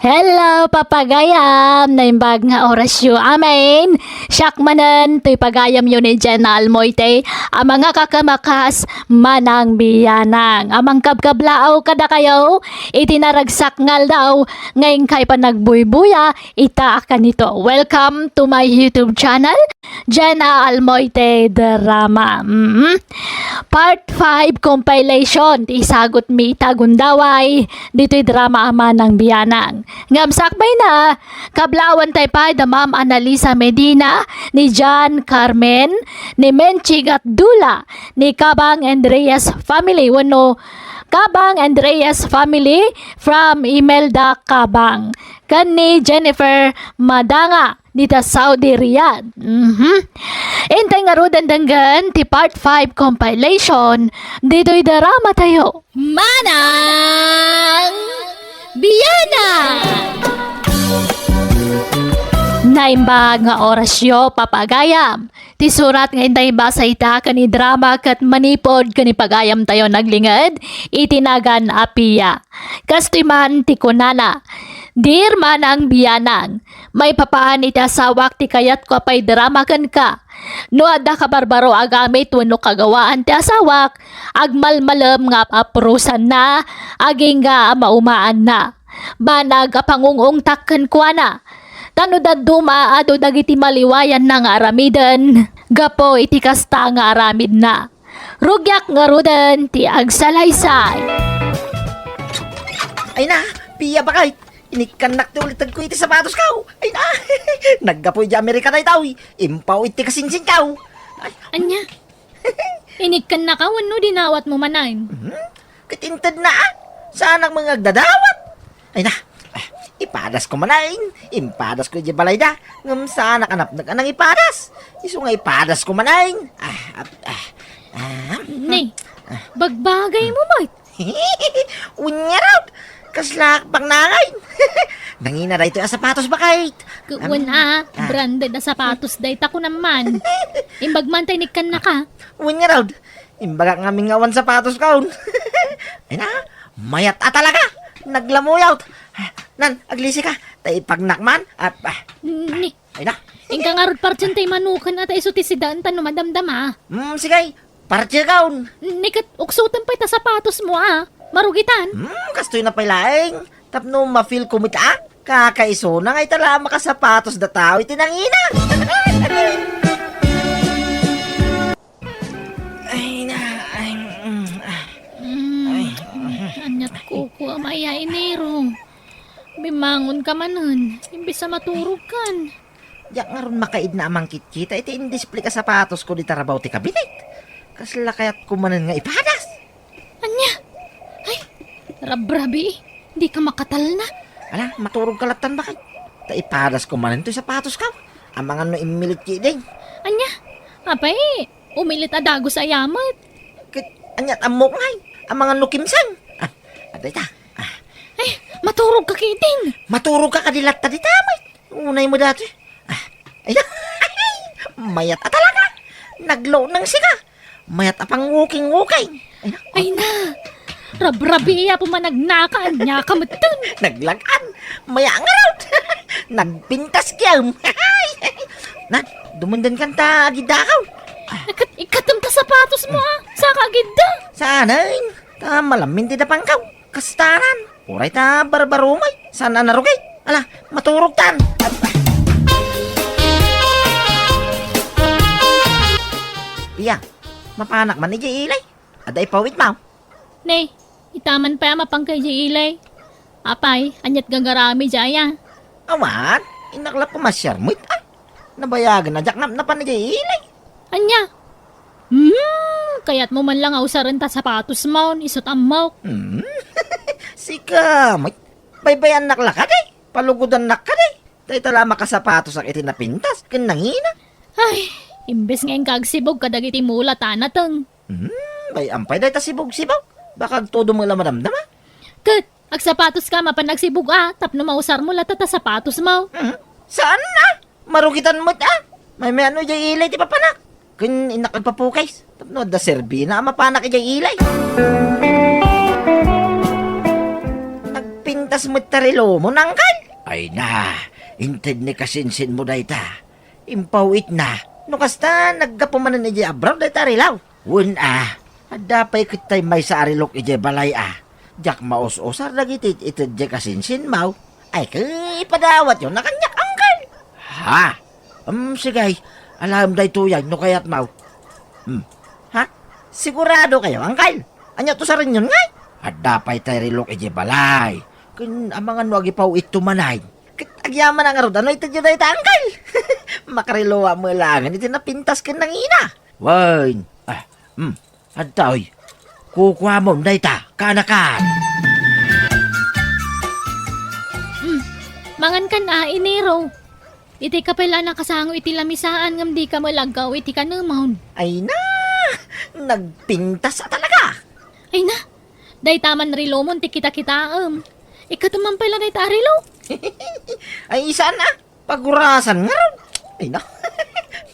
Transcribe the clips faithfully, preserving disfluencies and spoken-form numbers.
Hello, papagayam! Naimbag nga orasyo. Amen! Siak manen, toy pagayamyo ni Jenna Almoite, a mangakakamakas manang biyanang. A mangkabkablaaw kadakayo, iti naragsak nga aldaw, nga inkay panagbuybuya, ita a kanito. Welcome to my YouTube channel, Jenna Almoite Drama. Mm. Part five compilation, ti isagutmi ita gundaway, ditoy drama a manang biyanang. Ngem sakbay na, kablaawan tayo pay da Ma'am Annalisa Medina, ni John Carmen, ni Menchie Gatdula, ni Kabang and Reyes family, wenno Kabang and Reyes family from Imelda Kabang, ken ni Jennifer Madanga, dita Saudi Riyadh. Mhm. Intay ngaruden denggen ti part five compilation, ditoy drama tayo. Manang Biyanang! Naimbag nga orasyo, papagayam. Ti surat nga intay basa ita ken idrama ket manipud ken ipagayam tayo naglinged iti nagan a Pia. Kastoy man ti kunana, Dear Manang Biyanang, maipapan iti asawak ti kayatko a paidrama kenka. No adda kabarbaro a gamit wenno kagawaan ti asawak, agmalmalem nga ap-aprosanna, agingga a maumaanna. Banag a pangung-ungtak kenkuana. Ta no dadduma, adu dagiti maliwayanna nga aramiden gapu iti kasta nga aramidna. Rugiak ngaruden ti agsalaysay. Ay na, Pia, bakay. Inikkannak ti ulitedko iti sapatosko. Ay na, naggapu idiay Amerika daytoy. Impaw iti kasinsinko. Ay, Ania? Inikkannaka wenno dinawatmo manen? Mhm. Ket intedna, a. Saanak met nga agdadawat. Ay na, ah, ipadasko manen. Impadasko idiay balayda. Ngem saanak a napnek a nangipadas. Isu nga ipadasko manen. Ah, ah, ah, ah. Ni, bagbagaymo met. Wen ngarud, kasla paknangan. Nangina daytoy a sapatos, bakay. Wen a, branded a sapatos dayta kunam man. Imbag man ta inikkannaka. Wen ngarud, imbagak ngamin nga awan sapatoskon. Ay na, mayat a talaga. Naglamuyot. Nan, aglisika. Ta ipagnak man. Ah, ah. Ni, Ay na. Inka ngarud partsien tay manuken a ta isu ti sidaen ta no madamdama. Hmm, sige. Partsien. Ni ket uksoten pay ta sapatosmo a. Marugitan. Hmm, kastoy na pay laeng. Tapno ma-feel ko met a. Kakaisuna nga ita la a makasapatos dataw iti nangina. Ay na, ay, mm, ah. Mm, aniat kuko a maiya iniro. Bimangonka manen, imbes a maturogkan. Diak ngarud makaidna a mangkitkita iti indisplik a sapatosko dita rabaw ti kabinet. Kasla kayatko manen nga ipadas. Ania? Ay, rabrabii, dika makatalna. Ala, maturogka lattan, bakay. Ta ipadasko manen toy sapatosko. Amangan no immilit ketdin. Ania? Apay, umilit a dagus aya met. Ket aniat ammok ngay? Amangan no kimseng. Ah, adda ita. Ah. Ay, maturogka ketdin. Maturogka kadi latta dita met. Unay mo dati. Ah, ay, mayat a talaga. Naglunang sika. Mayat a pangwuking-wuking. Ay, na. Ay na. Rabrabii a pumanagnaka, aniaka metten. Naglagan. Maya ngarud. Nagpintas kiyam. Na, dumenden kanta agidakaw. Ikat, ikatem ta sapatosmo a. Saka agidda. Saanen? Ta malamin ti dapangkaw. Kastanan, uray ta barbarumay, saan a narugay? Ala, maturogtan! Pia, mapanak man idiay ilay? Adda ipawitmaw? Ne, itaman pay a mapanka idiay ilay. Apay, aniat gagaramid idiay a? Awan, innak la pumasiar met a. Nabayagen a diak napnapan idiay ilay. Ania? Hmm, kayatmo man la nga usaren ta sapatosmon, isut' ammok. Hmm? Sika met, baybayannak la kadi, palugodannak kadi. Dayta la a makasapatosak iti napintas, ken nangina. Ay, imbes nga inka agsibog kadagiti mula ta nateng. Hmm, bay-am pay dayta sibog-sibog. Baka agtudom la madamdama. Ket, agsapatoska mapan agsibog a, tapno mausarmo latta ta sapatosmo. Hmm, saan a? Marugitan met a. Maymayano idiay ilay ti papanak. Ken innak agpapukis. Tapno adda serbina a mapanak idiay ilay. Nagpintas Kas met ta relo mo, Angkel? Ay na, inted ni kasinsinmo dayta. Impaw-itna, no kasta, naggapu manen idiay abroad dayta a relo. Wen a, adda pay ket tay maysa a relok idiay balay a. Diak maus-usar dagiti iteddiay kasinsinmo. Ay, ket ipadawatyo na kaniak, Angkel. Ha? Em, sige, alaem daytoy ay no kayatmo. Hmm. Ha? Sigurado kayo, Angkel? Ania ti usarenyon ngay? Adda pay tay relok idiay balay. Ken amangan no agipaw-itto manen. Ket agyamanak ngarud a no itedyo dayta, Angkel. Makareloak met laengen iti napintas ken nangina. Wen. Ah, hmm. Adda, oy. Kukuamon dayta, kaanakan. Hmm. Mangankan a, Enero. Itay ka pay la nakasango iti lamisaan ngem dika met aggaw iti kanemon. Ay na! Nagpintas a talaga! Ay na! Dayta man relomon ti kitakitaem. Ikkatem man pay la dayta a relo. Ay, saan a? Pagurasan ngarud. Ay na.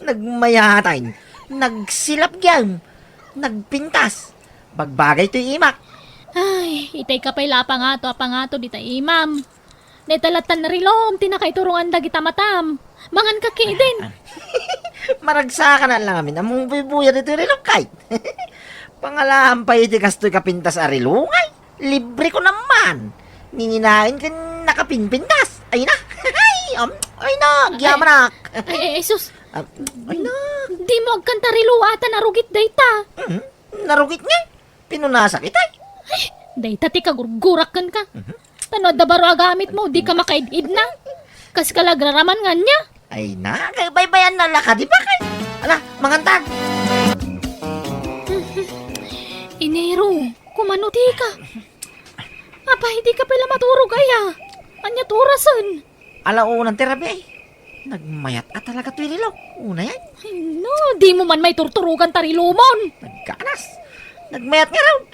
Nagmayatay. Nagsilap gayam. Nagpintas. Bagbagay toy imak. Ay, itay ka pay la a pangato a pangato dita imam. Dayta latta a relom ti nakaiturongan dagita matam. Manganka ketdin. Maragsakan laeng amin a mabuybuya ditoy relok kay. Pangalaam pay iti kastoy kapintas a relo ngay. Libre ko naman. Ninginaen ken nakapinpintas. Ay na. Ay, um, ay na, agyamanak. Ay, ay, ay, sus. Ah, ay na. Dimo agkanta relo a ta narugit dayta. Mhm. Narugit ngay. Pinunasak itay. Ay, dayta ti kagurgurak kenka. Mhm. Ta no adda baro a gamitmo, dika makaid-idna. Kaska la agraraman nga ania? Ay na, kay baybayanna la kadi, bakay. Ala, mangantan. Enero, kumano tika? Apay, dika pay la maturog aya? Ania ti orasen? Ala unan ti rabii. Nagmayat a talaga toy relok. Unayen. Ay, no, dimo man maiturturogan ta relomon. Nagganas. Nagmayat ngarud.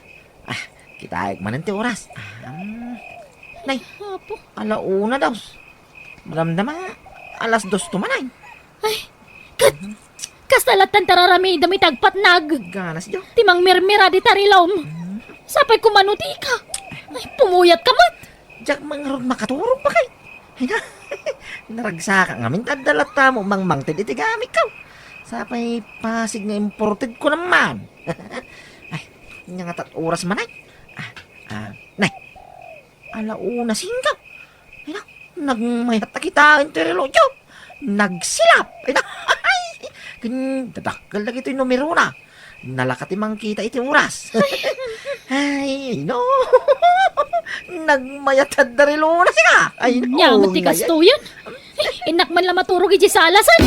Ah, kitaek manen ti oras. Ah, nay, Apo. Ala una daw. Madamdama, alas dos to manen. Ay, ket, kasta lattan ti ar-aramidem iti agpatnag. Ganas, Jo. Ti mangmirmira dita relom. Mm. Sapay kumano tika. Ay, pumuyat ka met. Diak man ngarud makaturog, bakay. Ay na, naragsak ngamin ta adda latta mo mangmangted iti gamikko. Sapay pasig nga imported ko naman. Ay, ania ngata ti oras manen? Ah, ah, nay. Ala una singko. Ay na, nagmayat a kitaen ti relokyo. Nagsilap. Ay na, ken dadakkel dagitoy numerona. Nalaka ti mangkita iti oras. Ay, no. Nagmayat adda relona sika. Ay, no. Ania met ti kastoyen? Ay, innak man la maturog iti salasen.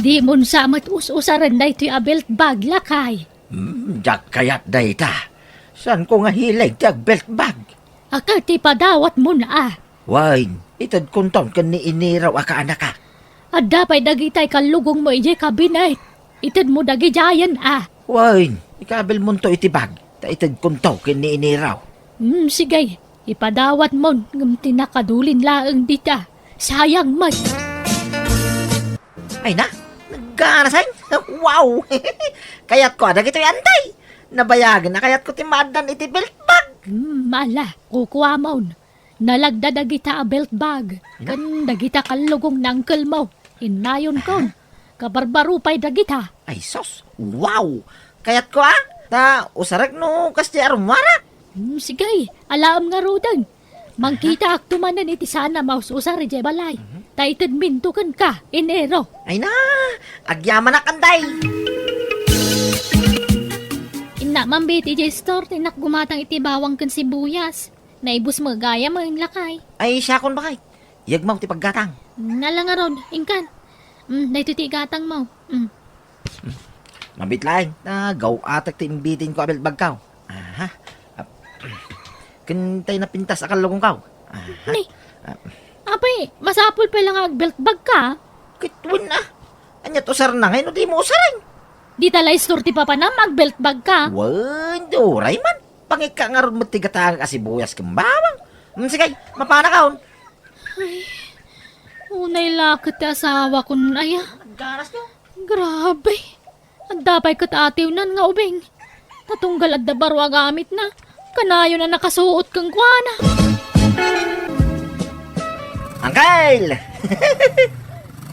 Dimon sa met us-usaren daytoy a belt bag, lakay. Hmm, diak kayat dayta. Saanko nga hilig ti agbelt bag. Aka ti padawatmon a? Wen, itedkonton ken ni Enero a kaanaka. Adda pay dagitay kallugongmo idiay kabinet. Itedmo dagidiayen a. Wen, ikabilmonto iti bag, ta itedkonto ken ni Enero. Hmm, sige. Ipadawatmon, ngem ti nakadulin laeng dita. Sayang met. Ay na, nagganasay. Wow! Kayatko a dagitoy, antay. Nabayagen a kayatko ti maaddan iti belt bag. Hmm, ala, kukuamon. Nalagda dagita a belt bag. Ina? Ken dagita kallugong ni unclemo. Innayonkon. Kabarbaro pay dagita. Ay, sus. Wow! Kayatko a. Ta usarek no kasdi a rummuarak. Hmm, sige, alaem ngaruden. Mangkitaakto manen iti saan a maus-usar idiay balay. Mhm. Ta itedminto kenka, Enero. Ay na, agyamanak, antay. Innak man biit idiay store, ti innak gumatang iti bawang ken sibuyas. Naibus met gayam, lakay. Ay, siakon, bakay. Yegmaw ti paggatang. Hmm, ala ngarud, inkan. Hmm, daytoy ti igatangmo. Hmm. Mabiit laeng, ta gaw-atek ti imbitinko a belt bagko. Aha. Ap-, ken tay napintas a kallugongko. Aha. Ni, Ah, apay, masapul pay la nga agbelt bagka? Ket wen a. Ania ti usarna ngay no dimo usaren? Dita la istor ti papanam, agbelt bagka? Wen, di uray man. Pangikka ngarud met ti gatangek a sibuyas ken bawang. Hmm, sige, mapanakon. Ay, unay la ket ti asawakon aya. Nagganas, no? Grabe. Adda pay ket atiwnan nga ubing. Natunggal adda baro a gamitna. Kanayon a nakasuot kenkuana. Angkel!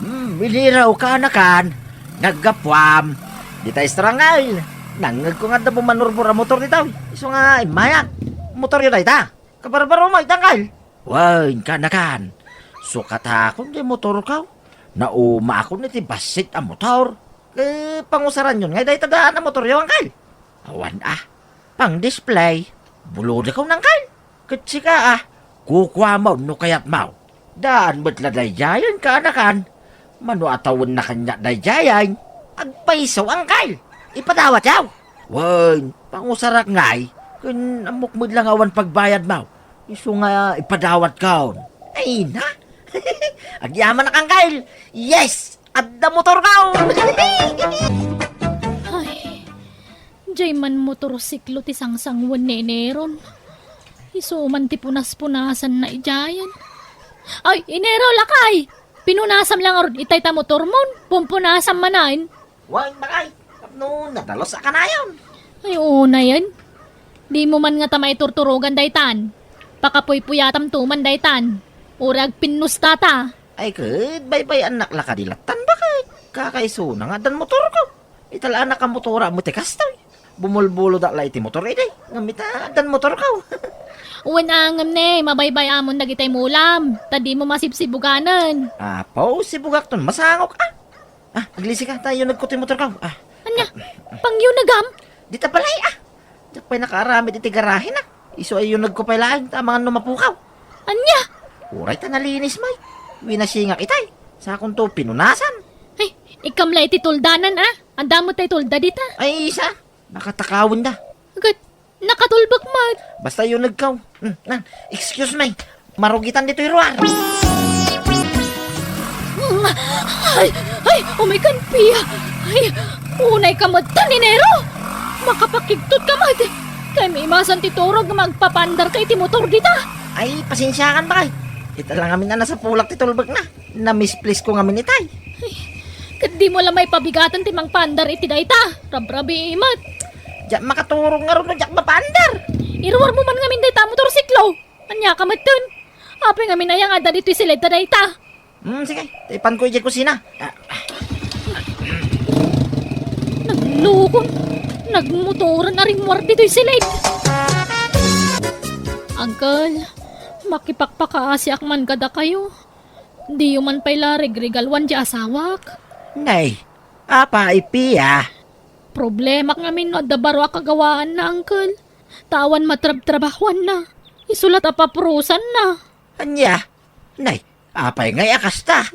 Hmm, iniraw ka, anakan. Naggapuam. Dita istoranggal. Nangngegko nga adda bumanurbor a motor dita. Isu nga immayak. Motoryo dayta. Kabarbaro mo, ita, angkel. Wen, kanakan. Sukatakon di motorko. Naumaakon iti bassit a motor. Ket pangusaranyon ngay dayta daan a motoryo, angkel. Awan a. Pang-display. Bulodakon, angkel. Ket sika a. Kukuamon no kayatmo. Daan met la daydiayen, kaanakan. Mano a tawenna kaniak daydiayen? Agpayso, angkel. Ipadawatyo. Wen, pangusarak ngay. Ken ammok met la nga awan pagbayadmo. Isu nga ipadawatkon. Ay na. Agyamanak, angkel. Yes! Adda motorko! Ay, jay man motorsiklo ti sangsangwen ni Eneron. Isu man ti punas-punasanna idiayen. Ay, Inero, lakay! Pinunasam la ngarud itay ta motormon. Pumpunasam manen. Wen, lakay. Tapno nadalus a kanayon. Ay, unayen. Dimo man ngata maiturturogan daytan. Pakapuypuyatamto man daytan. Uray agpinnustata. Ay, ket baybay-annak la kadi lattan, baket. Kakaisuna nga addan motorko. Ita la a nakamotora met ti kastoy. Bumulbulodak la iti motor idi. Ngem ita, addan motorko. Wen a ngem ne, mabaybay-amon dagiti imulam. Ta dimo masibsibuganen. Apo, sibugakton masangok, a. A, aglisika, ta iyunegko ti motorko. A. Ania? Pangyunegam? Dita balay, a. Diak pay nakaaramid iti garahena. Isu a iyunegko pay laeng, ta amangan no mapukaw. Ania? Uray ta nalinis, may. Winasingak itay. Sakonto pinunasan. Ay, ikam la iti tuldanan, a. Adda met tay tulda dita. Ay, isa. Nakatakawenda. Agad, nakatulbek met. Basta iyunegko. Hmm, na, excuse me. Marugitan ditoy ruar. Ay, ay, umay kan Pia. Ay, unay ka met tan, Inero. Makapakigtot ka met. Kay maimasan ti turog nga agpapaandar ka iti motor dita. Ay, pasensiakan, bay. Ita la ngamin a nasapulak ti tulbekna. Namisplis ko ngamin itay. Ay, ket dimo la maipabigatan ti mangpaandar iti dayta. Rabrabii met. Diak makaturog ngarud no diak mapaandar. Iruarmo man ngamin dayta a motorsiklo. Ania ka metten? Apay ngamin aya nga adda ditoy siled ta dayta? Hmm, sige. Taipanko idiay kusina. Ah, ah. Naglukon. Nagmotoran a rimmuar ditoy siled. Uncle, makipakpakaasiak man kadakayo. Diyo man pay la regregaluan ti asawak. Nay, apay, Pia? Problemak ngamin no adda baro a kagawaanna, uncle. Ta awan matrabtrabahuanna. Isu la ta papurosanna. Ania? Nay, apay ngay a kasta?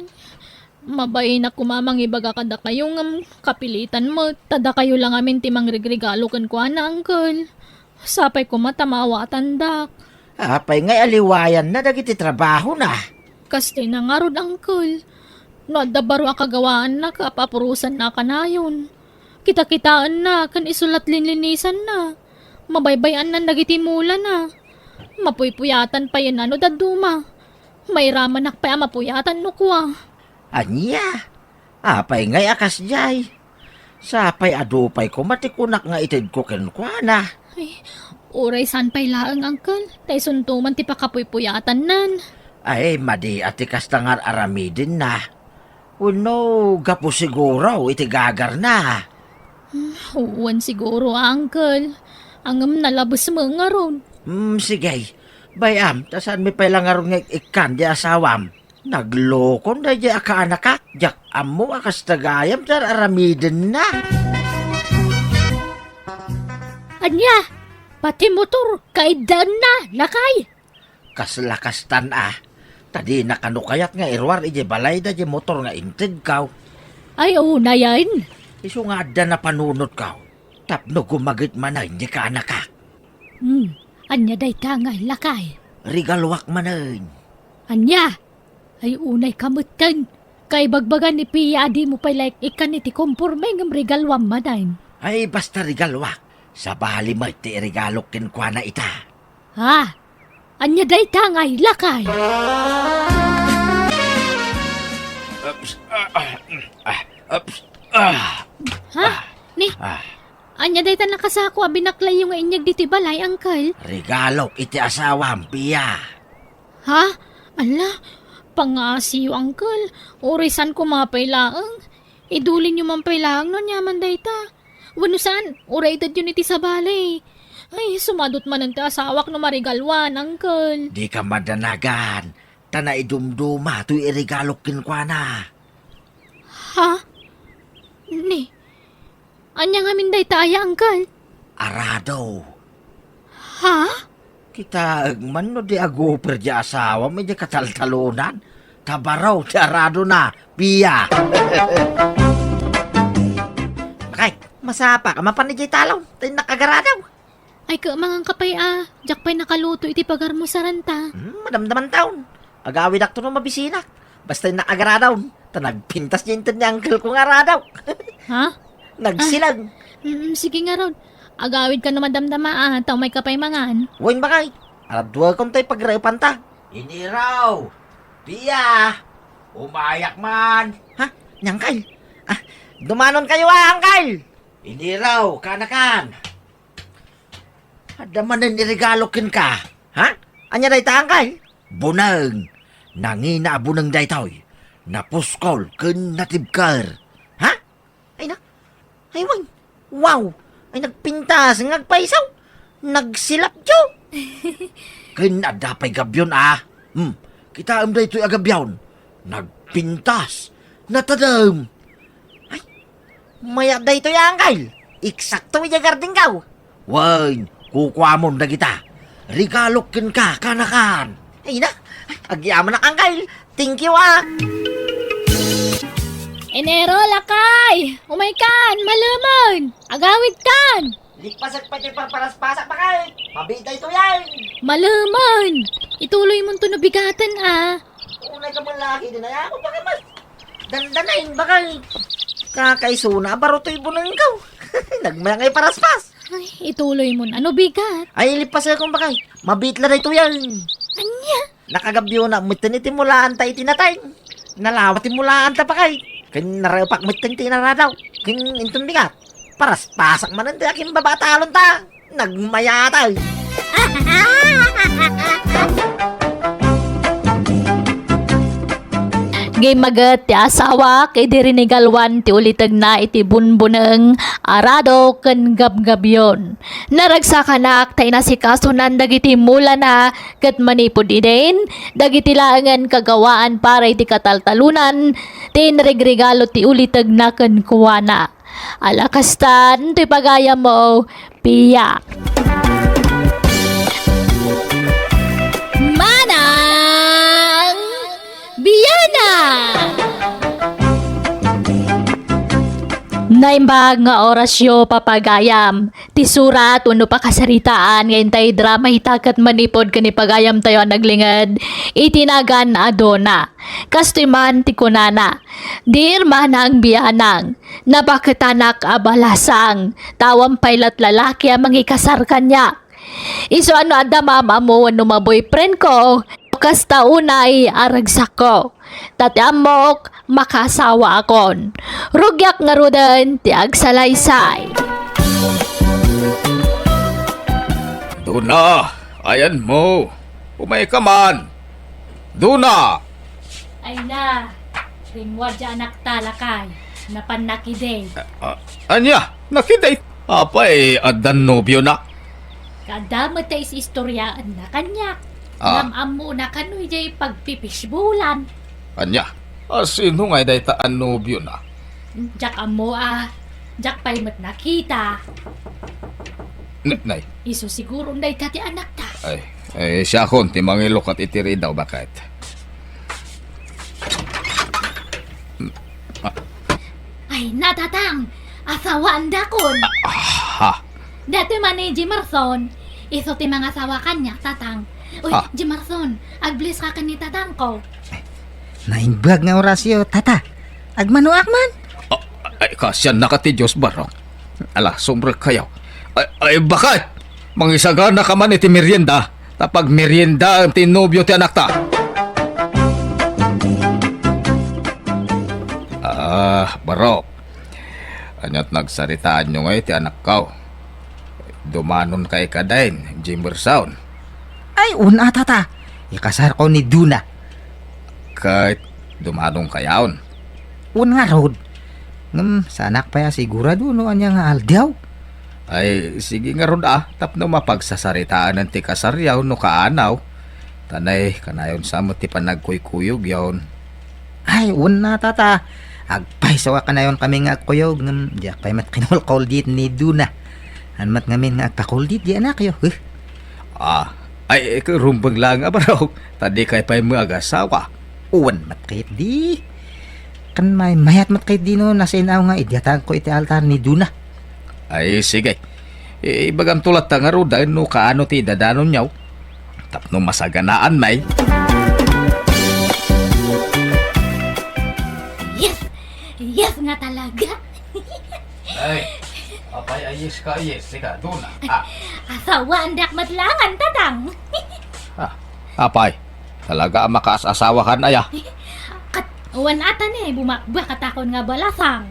Mabainak koma mangibaga kadakayo ngem kapilitan met ta dakayo la ngamin ti mangregregalo kenkuana, uncle. Sapay koma ta maawatandak. Apay ngay a liwayanna dagiti trabahona? Kastoy na ngarud, uncle. No adda baro a kagawaanna, kapapurosanna kanayon. Kitakitaenna ken isu la ti linlinisanna. Mabaybay-annan dagiti mulana. Mapuypuyatan pay no dadduma. Mairamanak pay a mapuyatan no kua. Ania? Apay ngay a kasdiay? Sapay adu pay koma ti kunak nga itedko kenkuana. Ay, uray saan pay laeng, uncle. Ta isunto man ti pakapuypuyatannan. Ay, madi a ti kasta nga ar-aramidenna. Wenno gapu siguro iti gagarna? Hmm, wen siguro, uncle. Ngem nalabes met ngarud. Hmm, sige. Bay-am, ta saanmi pay la ngarud nga ik-ikkan di asawam. Naglukon daydiay a kaanakak, diak ammo a kasta gayam ti ar-aramidenna. Ania? Pati motor, kaiddaenna, lakay? Kasla kastan a. Ta dina kano kayat nga iruar idiay balayda diay motor nga intedko. Ay, unayen. Isu nga adda napanunotko. Tapno gumaget manen diay kaanakak. Hmm, ania dayta nga lakay? Regaluak manen. Ania? Ay, unay ka metten. Kaibagbagan ni Pia a dimo pay la ik-ikkan iti komporme ngem regaluam manen. Ay, basta regaluak. Sabali met ti iregalok kenkuana ita. Ha? Ania dayta nga lakay? Ups, ah, ah, ah, ups, ah, Ha? ah, Ni? ah. Ania dayta nakasako a binaklayyo nga inyeg ditoy balay, Uncle? Regalok iti asawam, Pia. Ha? Ala, pangaasiyo, Uncle. Uray saan koma pay laeng. Idulinyo man pay laeng no aniaman dayta. Wenno saan, uray itedyon iti sabali. Ay, sumadot manen ti asawak no marigaluan, Uncle. Dika madanagan, ta naidumduma toy iregalok kenkuana. Ha? Ni, ania ngamin dayta aya, Uncle? Arado. Ha? Kitaek man no di aguper di asawam idiay kataltalonan. Ta baro ti aradona, Pia. Bakay, masapaka mapan idiay talon. Ta innak agaradaw. Ay, kaemangan ka pay a, diak pay nakaluto iti pagarmusaranta. Hmm, madamdaman taon. Agawidakto no mabisinak. Basta innak agaradaw. Ta nagpintas diay inted ni uncle ko nga aradaw. Ha? Nagsilag. Ah, mm, sige ngarud. Agawidka no madamdama a, ta umay ka pay mangan. Wen, bakay. Araduakon tay pagraepanta. Iniraw! Pia! Umayak man! Ha? Ni uncle? Ah, dumanon kayo a, uncle! Iniraw, kanakan! Adda manen iregalo kenka. Ha? Ania dayta, uncle? Buneng. Nangina a buneng daytoy. Napuskol ken natibker. Ha? Ay na. Ay, wen. Wow. Ay, nagpintas nga agpayso. Nagsilapyo. Ken adda pay gabbion a. Hmm. Kitaem daytoy a gabbion. Nagpintas. Natadem. Ay, mayat daytoy, uncle. Eksakto idiay gardengko. Wen, kukuamon dagita. Regalok kenka, kanakan. Ay na, agyamanak, uncle. Thank you, ah. Enero, lakay! Umaykan! Malemen! Agawidkan! Lipasek pay ti parparaspasak, bakay. Mabiit daytoy ay. Malemen! Ituloy mo to no bigaten, ah. Unay ka man lagi, dinaya ako, bakay man. Dandanain, bakay. Kakaisuna, baro toy bunengko. Nagmayang ay paraspas. Ay, ituloy mo na. Ano bigat? Ay, lipas ako, bakay. Mabiit la daytoy ay. Anya? Nakagabbiona metten iti mulaanta iti nateng. Nalawa ti mulaanta, bakay. Ken narepak metten ti inaradaw. Ken inton bigat. Paraspasak manen ti akin babatalon ta. Nagmayatay. Gimmaget ti asawak idi rinigaluan ti ulitegna iti bunbuneng, arado ken gabgabion. Naragsakanak ta inasikasonan dagiti mulana ket manipud idin, dagiti laengen kagawaan para iti kataltalonan ti inregregalo ti ulitegna kenkuana. Ala kastan, toy pagayammo, Pia. Manang Biana! Naimbag nga orasyo, papagayam. Ti surat wenno pakasaritaan nga intay drama ita ket manipud ken ipagayamtayo a naglinged iti nagan a Dona. Kastoy man ti kunana, "Dear Manang Bianang, napaketanak a balasang, ta awan pay lat lalaki a mangikasar kaniak. Isu a no adda maam-ammo wenno ma-boyfriend ko, kasta unay a ragsakko. Ta ti ammok, makaasawaakon. Rugiak ngaruden ti agsalaysay." Dona, ayanmo. Umayka man. Dona! Ay na, rimmuar diay anakta, lakay. Napan nakidate. Ah, ania? Nakidate? Apay, addan nobiona? Kada met ta is-istoriaenna kaniak. Ah. Ngem ammona kano idiay pagpipishbolan. Ania? A, sino ngay dayta a nobiona? Diak ammo a, diak pay met nakita. N-, nay. Isu siguro dayta ti anakta. Ay, ay, siakon ti mangilukat iti ridaw, baket. Ay, natatang! Asawaandakon! Ah, ha? Datoy man ni Jimerson, isu ti mangasawa kaniak, tatang. Uy, ah. Jimerson, ag-bless ka ken ni tatangko. Naimbag nga orasyo, tata. Agmanoak man. Ah, ay, kasiannaka ti Dios, barok. Ala, sumrekkayo. Ay, ay, baket! Mangisagana ka man iti merienda, ta pagmeriendaen ti nobio ti anakta. Ah, barok. Kaniat nagsaritaanyo ngay ti anakko. Dumanonka kadi, Jemerson. Ay, wen a, tata. Ikasarko ni Dona. Ket dumanonkayon? Wen ngarud. Ngem, saanak pay a sigurado no ania nga aldaw. Ay, sige ngarud a, tapno mapagsasaritaanen ti kasaryo no kaano. Ta nay, kanayon sa met ti panagkuykuyogyon. Ay, wen a, tata. Agpayso a kanayon kami nga agkuyog, ngem diak pay met kinulkuldit ni Dona. Haan met ngamin nga agpakuldit ti anakyo, eh. Ah, ay, ket rumbeng laeng a barok, ta dikay pay met agasawa. Wen met ketdi. Ken maymayat met ketdi no nasin-aw nga idiatangko iti altar ni Dona. Ay, sige. Ibagamto latta ngaruden no kaano ti idadanonyo. Tapno masaganaan, may. Yes! Yes nga talaga! Ay, apay a yes ka, yes, sika, Dona. Ah, asawaandak met laengen, tatang. Ah, apay, talaga a makaas-asawakan aya? Ket, wen a, tani, bumakbak a takon nga balasang.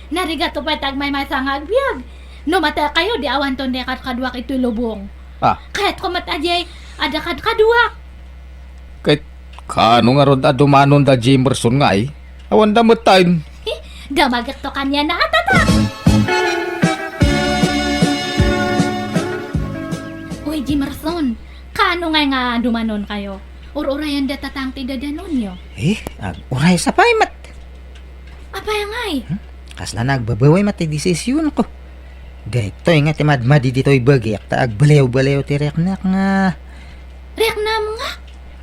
Narigatto pay ti agmaymaysa nga agbiag. No matay kayo, di awanton ti kadkaduak iti lubong. Ah. Kayatko met a diay, adda kadkaduak. Ket, kaano ngarud a dumanon da Jemerson ngay? Awanda met time. Damagekto kaniana a, tatang. Uy, Jemerson, kaano ngay nga dumanonkayo? Ur-urayen da tatang ti dadanonyo. Eh, ag-uraysa pay met. Apay ngay? Hmm? Kasla nagbabawi met ti desisyonko. Daytoy nga ti madmadi ditoy bagik ta agbaliwbaliw ti riknak nga. Riknam nga?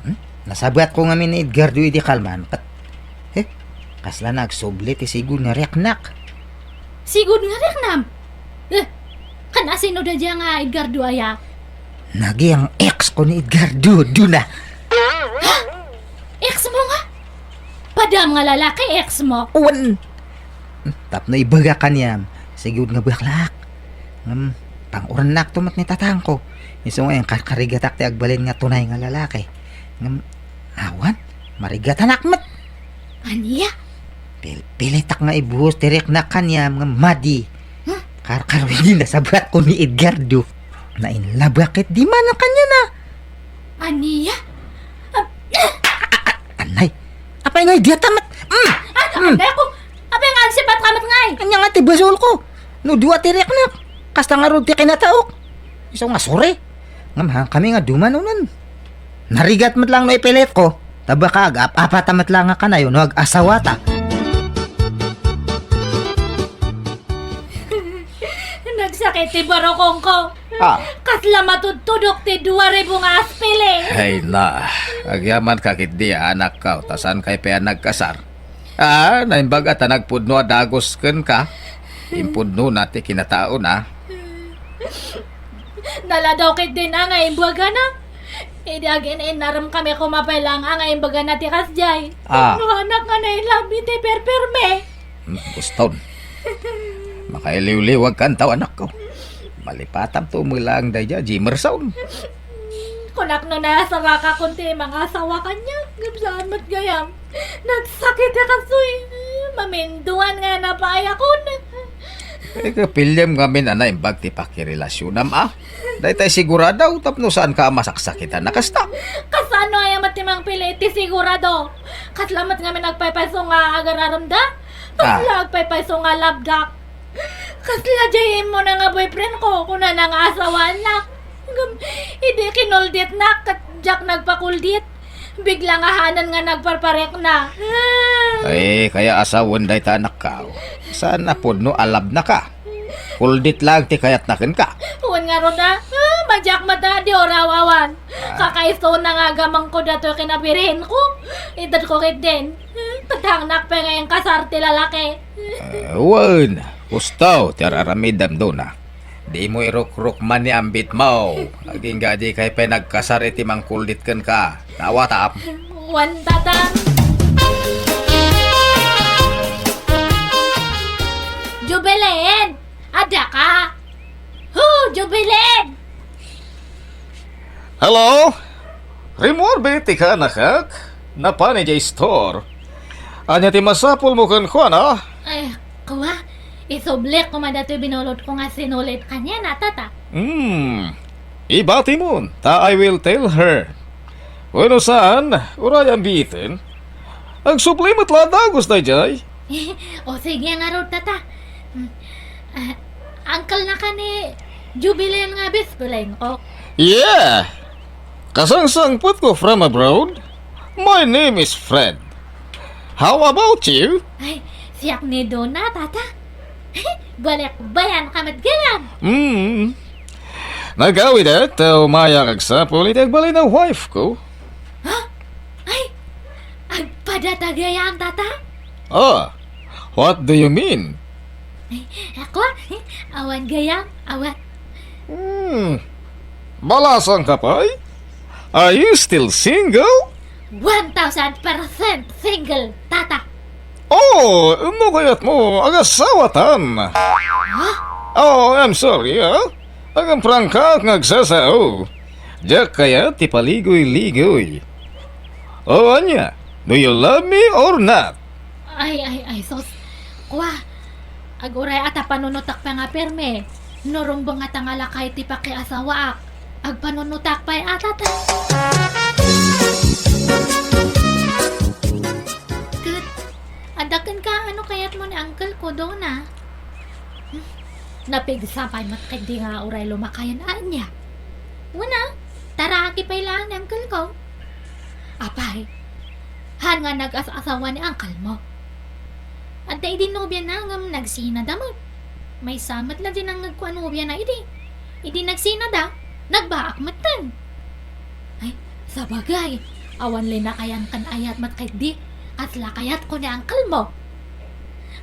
Hmm? Nasabatko ngamin ni Edgardo idi kalman ket, eh, kasla nagsubli ti sigud nga riknak. Sigud nga riknam? Eh, kan asino da dia nga Edgardo aya? Naging ex ko ni Edgardo, Dona. Ha? Ex mo nga? Padam nga lalaki, ex mo? Wen. Tapno ibaga kaniam, sigud nga baklak. Ngem, pang-urennakto met ni tatangko. Isu nga inkarkarigatak ti agbalin nga tunay nga lalaki. Ngem, awan, marigatanak met. Ania? Pil-, pilitak nga ibuhos ti riknak kaniam ngem madi. Huh? Karkaro idi nasabatko ni Edgardo. Nainlabak ketdi manen kaniana. Ania? Ah, anay, apay nga idiata met? Mm! Ah, mm. Anay ko, apay nga agsipat ka met ngay? Ania nga ti basolko? No dua ti riknak, kasta ngarud ti kinataok. Isu nga suri. Ngem haan kami nga dumanonen. Narigat met lang no ipilitko. Ta baka ag-ap-apata met lang nga kanayo no ag-asawata. Nagsakit ti barukongko. Ah. Kasla matudtudok ti dua ribu nga aspili. Ay na, agyamanka ketdi, anakko, ta saankay pay a nagkasar. Ah, naimbag a ta nagpudno a dagus kenka. Impudnona ti kinataona. Naladaw ketdin a nga imbagana. Idi agin-innarem kami, kumapay lang a nga imbagana ti kasdiay. Ah. No anak nga nailab iti perperme. Hmm, guston. Makailiwliwag kantaw, anakko. Malipatam to melang daydiay a Jemerson. Kunak no nasarakakon ti mangasawa kaniak, ngem saan met gayam. Nagsakit a kastoy. Maminduan nga napaayakon. Eh, kapiliam ngamin a naimbag ti pakirelasionam, ah. Daytay sigurado tapno saanka a masaksakitan a kasta. Kasano aya met ti mangpili iti sigurado? Kasla met ngamin agpaypayso nga agararemda? Kasla Ah. agpaypayso nga labdak? Kasla diay immuna nga boyfriend ko, kunana nga asawaannak. Ngem, idi kinulditnak, ket diak nagpakuldit. Bigla nga haanen nga nagparparikna. Ay, kaya asawen dayta anakko. Saan a pudno a labnaka? Kuldit lang ti kayatna kenka. Wen ngarud a, ah, madiak met a di uraw awan. Ah. Kakaisuna nga agamengko datoy ken abirhenko. Itedko ketdin. Tatangnak pay nga inkasar ti lalaki. Ah, wen, gusto ti ar-aramidem, Dona. Dimo irukrukman ni ambitmo. Agingga dikay pay nagkasar iti mangkuldit kenka. Nawatam. Wen, tatang. Jubilin! Addaka? Hu, Jubilin! Hello? Rimmuarbi ti kaanakak? Napan idiay store. Ania ti masapulmo kenkuana? Eh, kua, Isublik koma datoy binulodko nga sinulid kaniana, Tata. Hmm. Ibatimon, ta I will tell her. Wenno saan, uray ambiiten. Agsubli met la a dagus daydiay. O, sige ngarud, Tata. Hmm. Ah, uncle-na ka ni Jubilin nga best friend ko. Yeah! Kasangsangpetko from abroad. My name is Fred. How about you? Ay, siak ni Dona, Tata. Balikbayan ka met gayam. Hmm. Nagawidak ta umayak agsapul iti agbalin a wife ko. Ha? Ay, agpadata gayam, Tata? Ah, what do you mean? Ay, ako? Awan gayam, awan. Hmm. Balasang ka pay? Are you still single? One thousand percent single, Tata. Oh, no kayatmo, agasawatan. Ha? Oh, I'm sorry, ah. Agamprangkak nga agsasao. Diak kayat ti paligoy-ligoy. Oh, ania? Do you love me or not? Ay, ay, ay, sus. Kwa, aguray a ta panunotak pay nga perme. No rumbeng nga ta nga lakay ti pakiasawaak, agpanunotak pay a, Tata. Ket, adda kenka no kayatmo ni uncle ko, Dona. Hmm, napigsa pay met ketdi nga uray lumakayen a ania. Una, taraaki pay laeng ni uncle ko. Apay, haan nga nagas-asawa ni uncle mo? Adda idi nobiana ngem nagsinada met. Maysa met la di nangngegko a nobiana idi. Idi nagsinada, nagbaak metten. Ay, sabagay, awan linakayan ken ayat met ketdi, kasla kayatko ni uncle mo.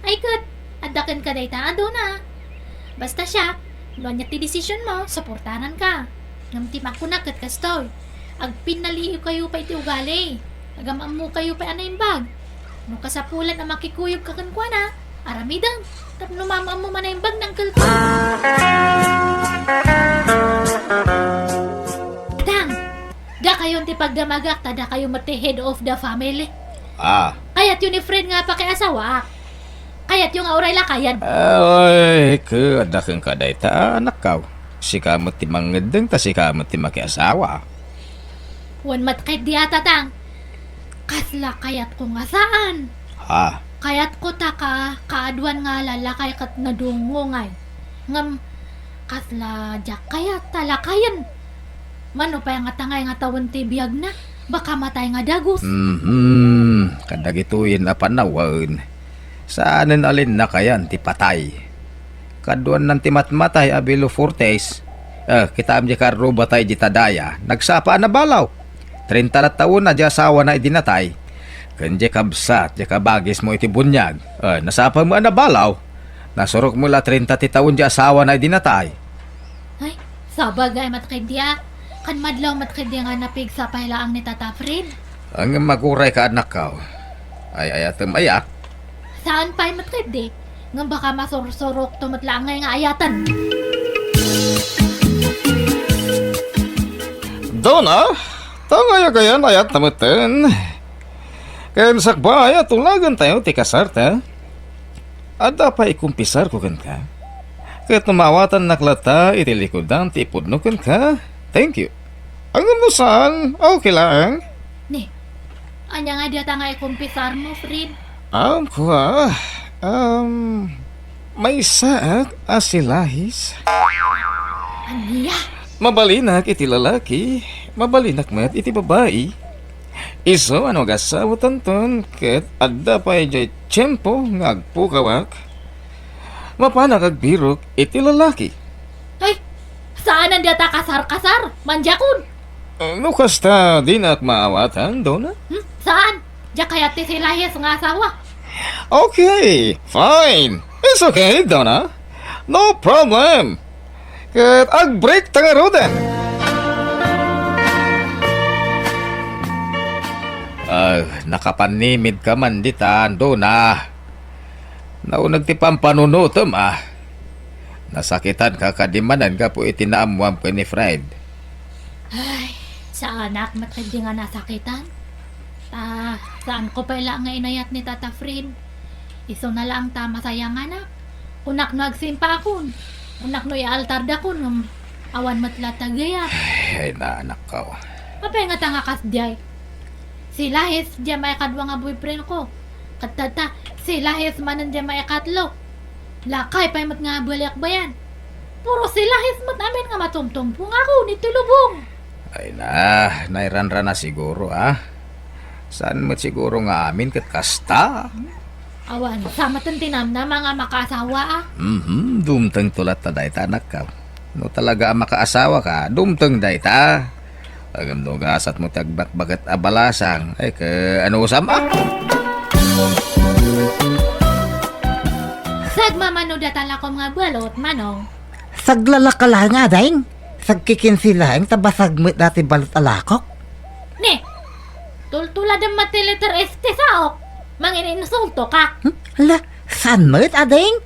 Ay ket, adda kenka dayta a Dona. Basta siak, no ania ti decision mo, suportanan ka. Ngem ti makuna ket kastoy, agpinnaliiwkayo pay ti ugali. Agam-ammokayo pay a naimbag. No kasapulan a makikuyogka kenkuana, aramidem tapno maam-ammom a naimbag ni uncle ko. Tang, dakayon ti pagdamagak ta dakayo met ti head of the family. Ah. Kayatyo ni Fred nga pakiasawaak. Kayatyo nga uray lakayen. Ay, ket adda kenka dayta, anakko. Sika met ti mangngeddeng ta sika met ti makiasawa. Wen met ketdi a, Tatang. Kasla kayatko nga saan. Ha? Kayatko ta ka, kaaduan nga lalakay ket nadungngongay. Ngem, kasla diak kayat ta lakayen. Mano pay nga tangay nga tawen ti biagna, baka matay nga dagus. Mhm. Kadagitoyen a panawen, saanen a linnakayan ti patay. Kaduannan ti matmatay a below forties. Eh, kitaem di karruba tay di tadaya, nagsapa a nabalaw. Trenta la tawen a di asawana idi natay. Ken di kabsat, di kabagismo iti buniag. Eh, nasapa met a nabalaw. Nasurok met la trenta ti tawen di asawana idi natay. Ay, sabagay met ketdi a. Kan madlaw met ketdi nga napigsa pay laeng ni Tata Fred. Ngem aguray ka, anakko. Ay-ayatem aya? Saan pay met ketdi? Ngem baka masursurokto met laeng nga ayaten. Dona, tangay agayan ayat na metten. Ken sakbay a tulagentayo ti kasarta. Adda pay ikumpisarko kenka. Ket no maawatannak latta iti likudan ti ipudno kenka, thank you. Ngem no saan, okay laeng. Ni, ania nga diata nga ikumpisarmo, Fred? Um, kua, um, maysaak a si Lahis. Ania? Mabalinak iti lalaki, mabalinak met iti babai. Isu a no agasawatanton ket adda pay diay tiempo nga agpukawak, mapanak agbirok iti lalaki. Ay, saanen diata kasar-kasar, mandiakon. Eh, no kasta, dinak maawatan, Dona? Hmm? Saan? Diak kayat ti si Lahis nga asawa. Okay, fine. It's okay, Dona. No problem. Ket agbreak ta ngaruden. Ah, nakapanimid ka man ditan, Dona. Nauneg ti pampanunotem, ah. Nasakitan ka kadi manen gapu iti naammoam ken ni Fred. Ay, saanak met ketdi nga nasakitan. Ta, saanko pay la nga inayat ni Tata Fred. Isuna laeng ta masayanganak. Kunak no agsimpaakon. Kunak no ialtardakon ngem awan met latta gayam. Ay, naanakko. Apay ngata nga kasdiay? Si Lahis diay maikadua nga boyfriendko. Ket tatta, si Lahis manen diay maikatlo. Lakay pay met nga baliakbayan. Puro si Lahis met amin nga matumtumpongakon iti lubong. Ay na, nairanrana siguro, a. Saan met siguro nga amin ket kasta? Awan, sa met ti namnama nga makaasawa, a. Mhm, dumtengto latta dayta, anakko. No talaga a makaasawaka, dumteng dayta. Ngem no gasatmo ti agbakbaket a balasang, ay, ket anusam, a? Sagmamano dayta lakom nga balot, Manong. Saglalaka laeng, ading. Sagkikinsi laeng ta basag met dayta balot a lakok. Ni, tultuladem met ti letter S ti saok. Mangininsultoka. Hmm? Hala, saan met, ading?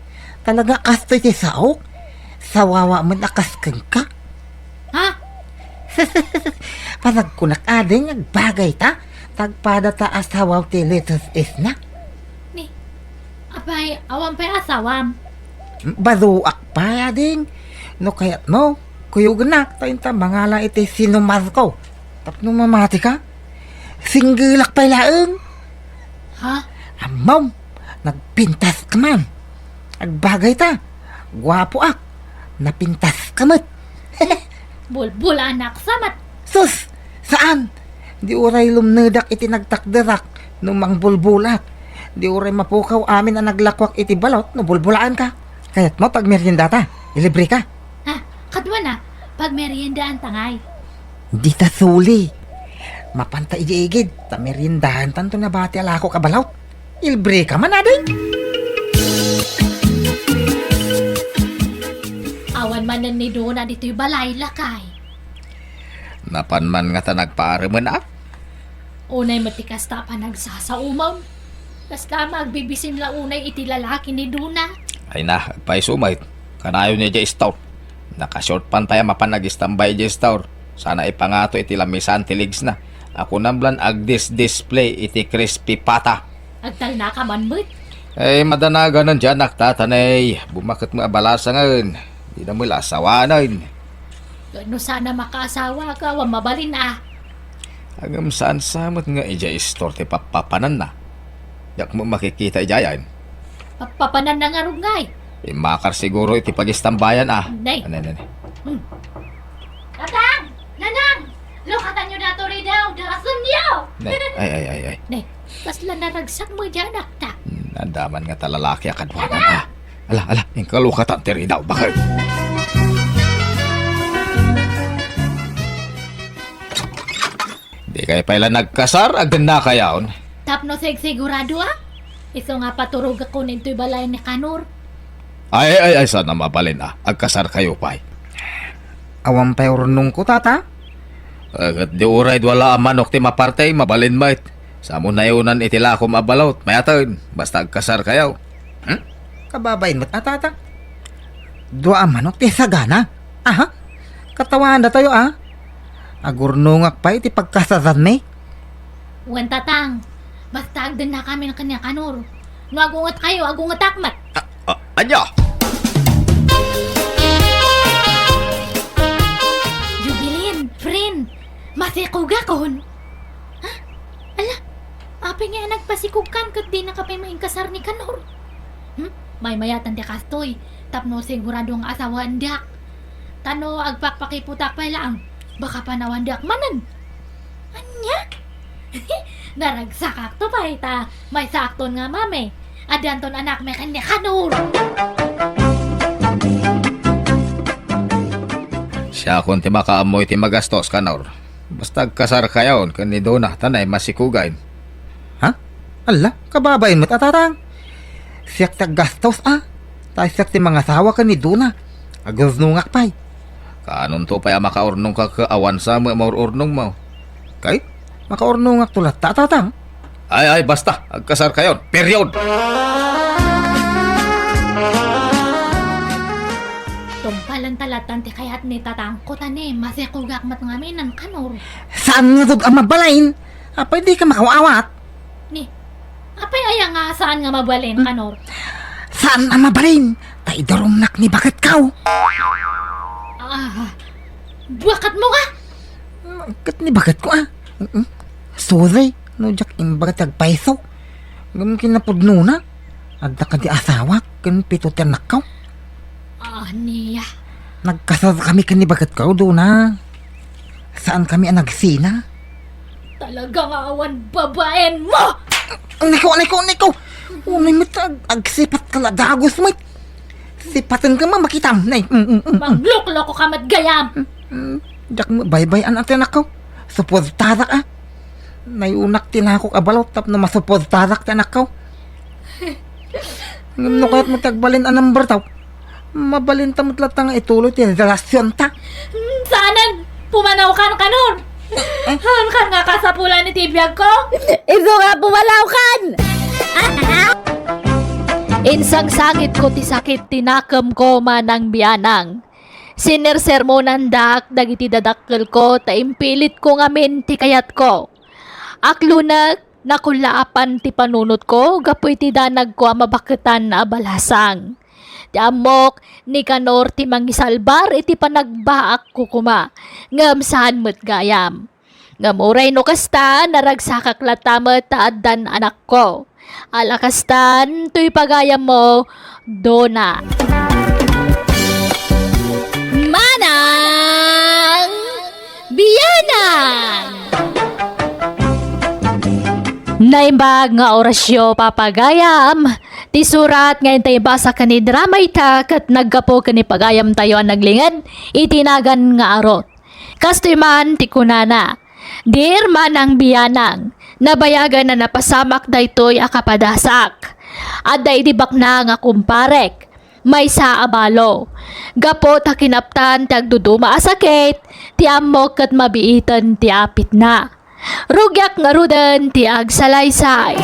Talaga kastoy ti saok? Sawawa met a kas kenka. Ha? Panagkunak, ading, agbagayta. Tagpada ta asawaw ti letter S na. Ni, apay, awan pay asawam? Hmm, baduak pay, ading. No kayatmo, kuyogenak ta inta mangala iti sinumarko. Tapno mamatika, singgelak pay laeng. Ha? Ammom, nagpintaska man. Agbagayta, guapoak, napintaska met. Bulbulanak sa met. Sus! Saan? Di uray lumnedak iti nagtakderak no mangbulbulak. Di uray mapukaw amin a naglakuak iti balot no bulbulaanka. Kayatmo ta agmeriendata? Ilibreka? Ha? Kaduana, pagmeriendaanta ngay. Dita suli. Mapanta idi igid, ta meriendaantanto nabati a lakok a balot. Ilibreka man, ading? Awan manen ni Dona ditoy balay, lakay. Napan man ngata nagpaaremen, a? Unay met ti kasta a panagsasaomon. Kasta a agbibisin la unay iti lalaki ni Dona. Ay na, agpayso met. Kanayon idiay store. Naka-short pant pay a mapan agistambay idiay store. Sana ipangato iti lamisan ti legs na. Kunam la agdis-display iti crispy pata. Agtalnaka man met. Ay, madanaganen diay anakta, tanay. Bumaket met a balasangen. Dina met la asawanen. No saan a makaasawaka, awan mabalin, a. Ngem saan sa met nga idiay store ti pappapananna. Diak met makikita idiayen. Pappapananna ngarud ngay. Immakar siguro iti pagistambayan, a. Nay. Nay, nay, nay. Hmm. Tatang! Nanang! Lukatanyo dayta ridaw, darasenyo! Nay, ay, ay, ay, ay. Nay, kasla naragsak met diay anakta. Hmm, adaman ngata lalaki a kaduanan, a. Ala, ala, inka lukatan ti ridaw, baket. Dikay pay la nagkasar, agdennakayon. Tapno sigsigurado, a. Isu nga paturogakon intoy balay ni Kanor. Ay, ay, ay, saan a mabalin, a. Agkasarkayo pay. Awan pay urnongko, tata. Eh, ket di uray dua la a manok ti maparte, mabalin met. Sa mo nayonan iti lakom a balot, mayaten, basta agkasarkayo. Hmm? Kababain met a, tata. Dua a manok ti sagana. Aha? Katawandatayo, a. Agurnongak pay iti pagkasaranmi. Wen, tatang, basta agdennakamin ken ni Kanor. No agungetkayo, agungetak met. A, a, ania? Jubilin, friend, masikogakon. Ha? Ala, apay nga nagpasikogkan ket dinaka pay mainkasar ni Kanor? Hmm? Maymayatan ti kastoy, tapno sigurado nga asawaendak. Ta no agpakpakiputak pay laeng, baka panawandak manen. Ania? Naragsakakto pay ta maysaakton nga mami. Addanton anakmi ken ni Kanor. Siakon ti makaammo iti magastos, Kanor. Basta agkasarkayon ken ni Dona, ta nay masikugayn. Ha? Alla, kababain met a, tatang. Siak ti aggastos, a. Ta siak ti mangasawa ken ni Dona. Agurnongak pay. Kaanonto pay a makaurnongka ket awan sa met maur-urnongmo? Kay, makaurnongakto latta, tatang. Ay, ay, basta. Agkasarkayon. Period! Tungpalenta lattan ti kayat ni tatangko ta ni masikogak met ngamin, Kanor. Saan ngarud a mabalin? Apay dika makaawat? Ni, apay aya nga saan nga mabalin, hmm, Kanor? Saan a mabalin, ta idarumnak ni baketko. Ah, baketmo nga? Ket ni baketko, ah. Mm-mm. Sorry, no diak imbaga ti agpayso. Ngem kinapudnona, adda kadi asawak ken pito ti annakko. Ania? Nagkasar kami ken ni baketko, Dona. Saan kami a nagsina. Talaga nga awan babaen mo! Niko, niko, niko! Unay met ag-, agsipat ka la dagus met. Sipaten ka ma-, makitam. Nay, mm, mm, mm, mm. Manglokloko ka met gayam. Mm, mm. Diak mo baybay-an a ti annakko. Suportarak, ah. Nay, unak tinakok a balot tapno masuportarak ti annakko. Ngem no kayat mo ti agbalin a number taw, mabalinta met latta nga ituloy ti relasyonta. Hmm, saanen? Pumanawkan kanon? Eh, eh? Haankan nga kasapulan iti biagko? Isu nga pumanawkan! Insangsangitko ti sakit ti nakemko, Manang Bianang. Sinersermonandak dagiti dadakkelko ta impilitko ngamin ti kayatko. Aklunek, nakullaapan ti panunotko gapu iti danagko a mabaketan a balasang. Ti ammok, Nicanor ti mangisalbar iti panagbaakko koma, ngem saan met gayam. Ngem uray no kasta, naragsakak latta met ta addan anakko. Ala kastan, toy pagayammo, Dona. Manang Bianang! Naimbag nga orasyo, papagayam. Ti surat nga intay ibasa ken ni drama ita ket naggapu ken ni pagayamtayo a naglinged iti nagan nga Arot. Kastoy man ti kunana, "Dear Manang Bianang, nabayagen a napasamak daytoy a kapadasak. Adda idi baknang a kumparek, maysa a balo. Gapu ta kinaptan ti agduduma a sakit, ti ammok ket mabiiten ti apitna. Rugiak ngaruden ti agsalaysay."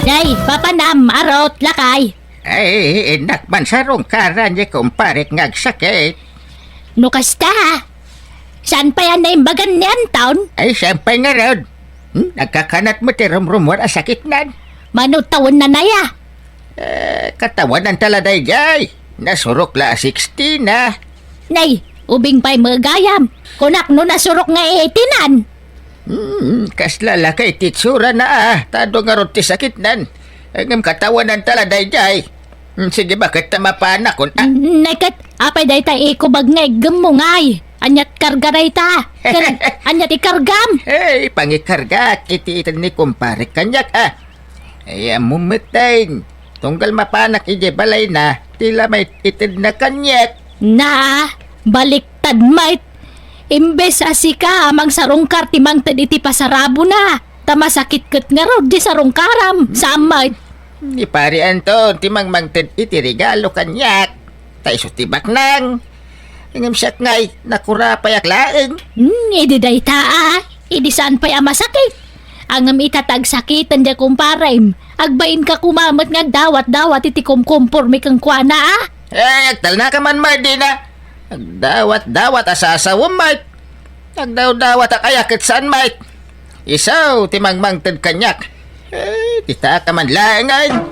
Nay, papanam, Arot, lakay. Ay, innak man sarungkaran ni kumparek nga agsakit. No kasta, saan pay a naimbagan ni Anton? Ay, saan pay ngarud? Hmm? Nagkakanat mo ti rumrumuar a sakitnan? Mano tawen na naya? Eh, katawanan ta la daydiay. Nasurok la a sixteen a. Nay, ubing pay met gayam. Kunak no nasurok nga eighteen-an. Hmm, kasla lakay ti itsurana a. Ta adu ngarud ti sakitnan. Ngem katawanan ta la daydiay. Hmm, sige, baket ta mapanakon a. Nay ket, apay dayta ikubag nga iggemmo ngay? Aniat karga dayta? Ken aniat ikargam? Eh, pangikargaak iti ited ni kumparek kaniak a. Ay, ammom met dayta. Tunggal mapanak idiay balayna, ti la met itedna kaniak. Na, baliktad met. Imbes a sika a mangsarungkar ti mangted iti pasarabona, ta masakit ket ngarud ti sarungkaram, saan met. Ni Pare Anton ti mangmangted iti regalo kaniak. Ta isu ti baknang. Ngem siak ngay, nakurapayak laeng. Hmm, idi dayta a, idi saan pay a masakit. Ngem ita ta agsakiten diay kumparem, agbainka koma met nga agdawat-dawat iti kumkumpormi kenkuana a. Eh, agtalnaka man met dina. Agdawat-dawat a sasawem met. Agdawdawat a kaya ket saan met. Isu ti mangmangted kaniak. Eh, dita ka man laengen.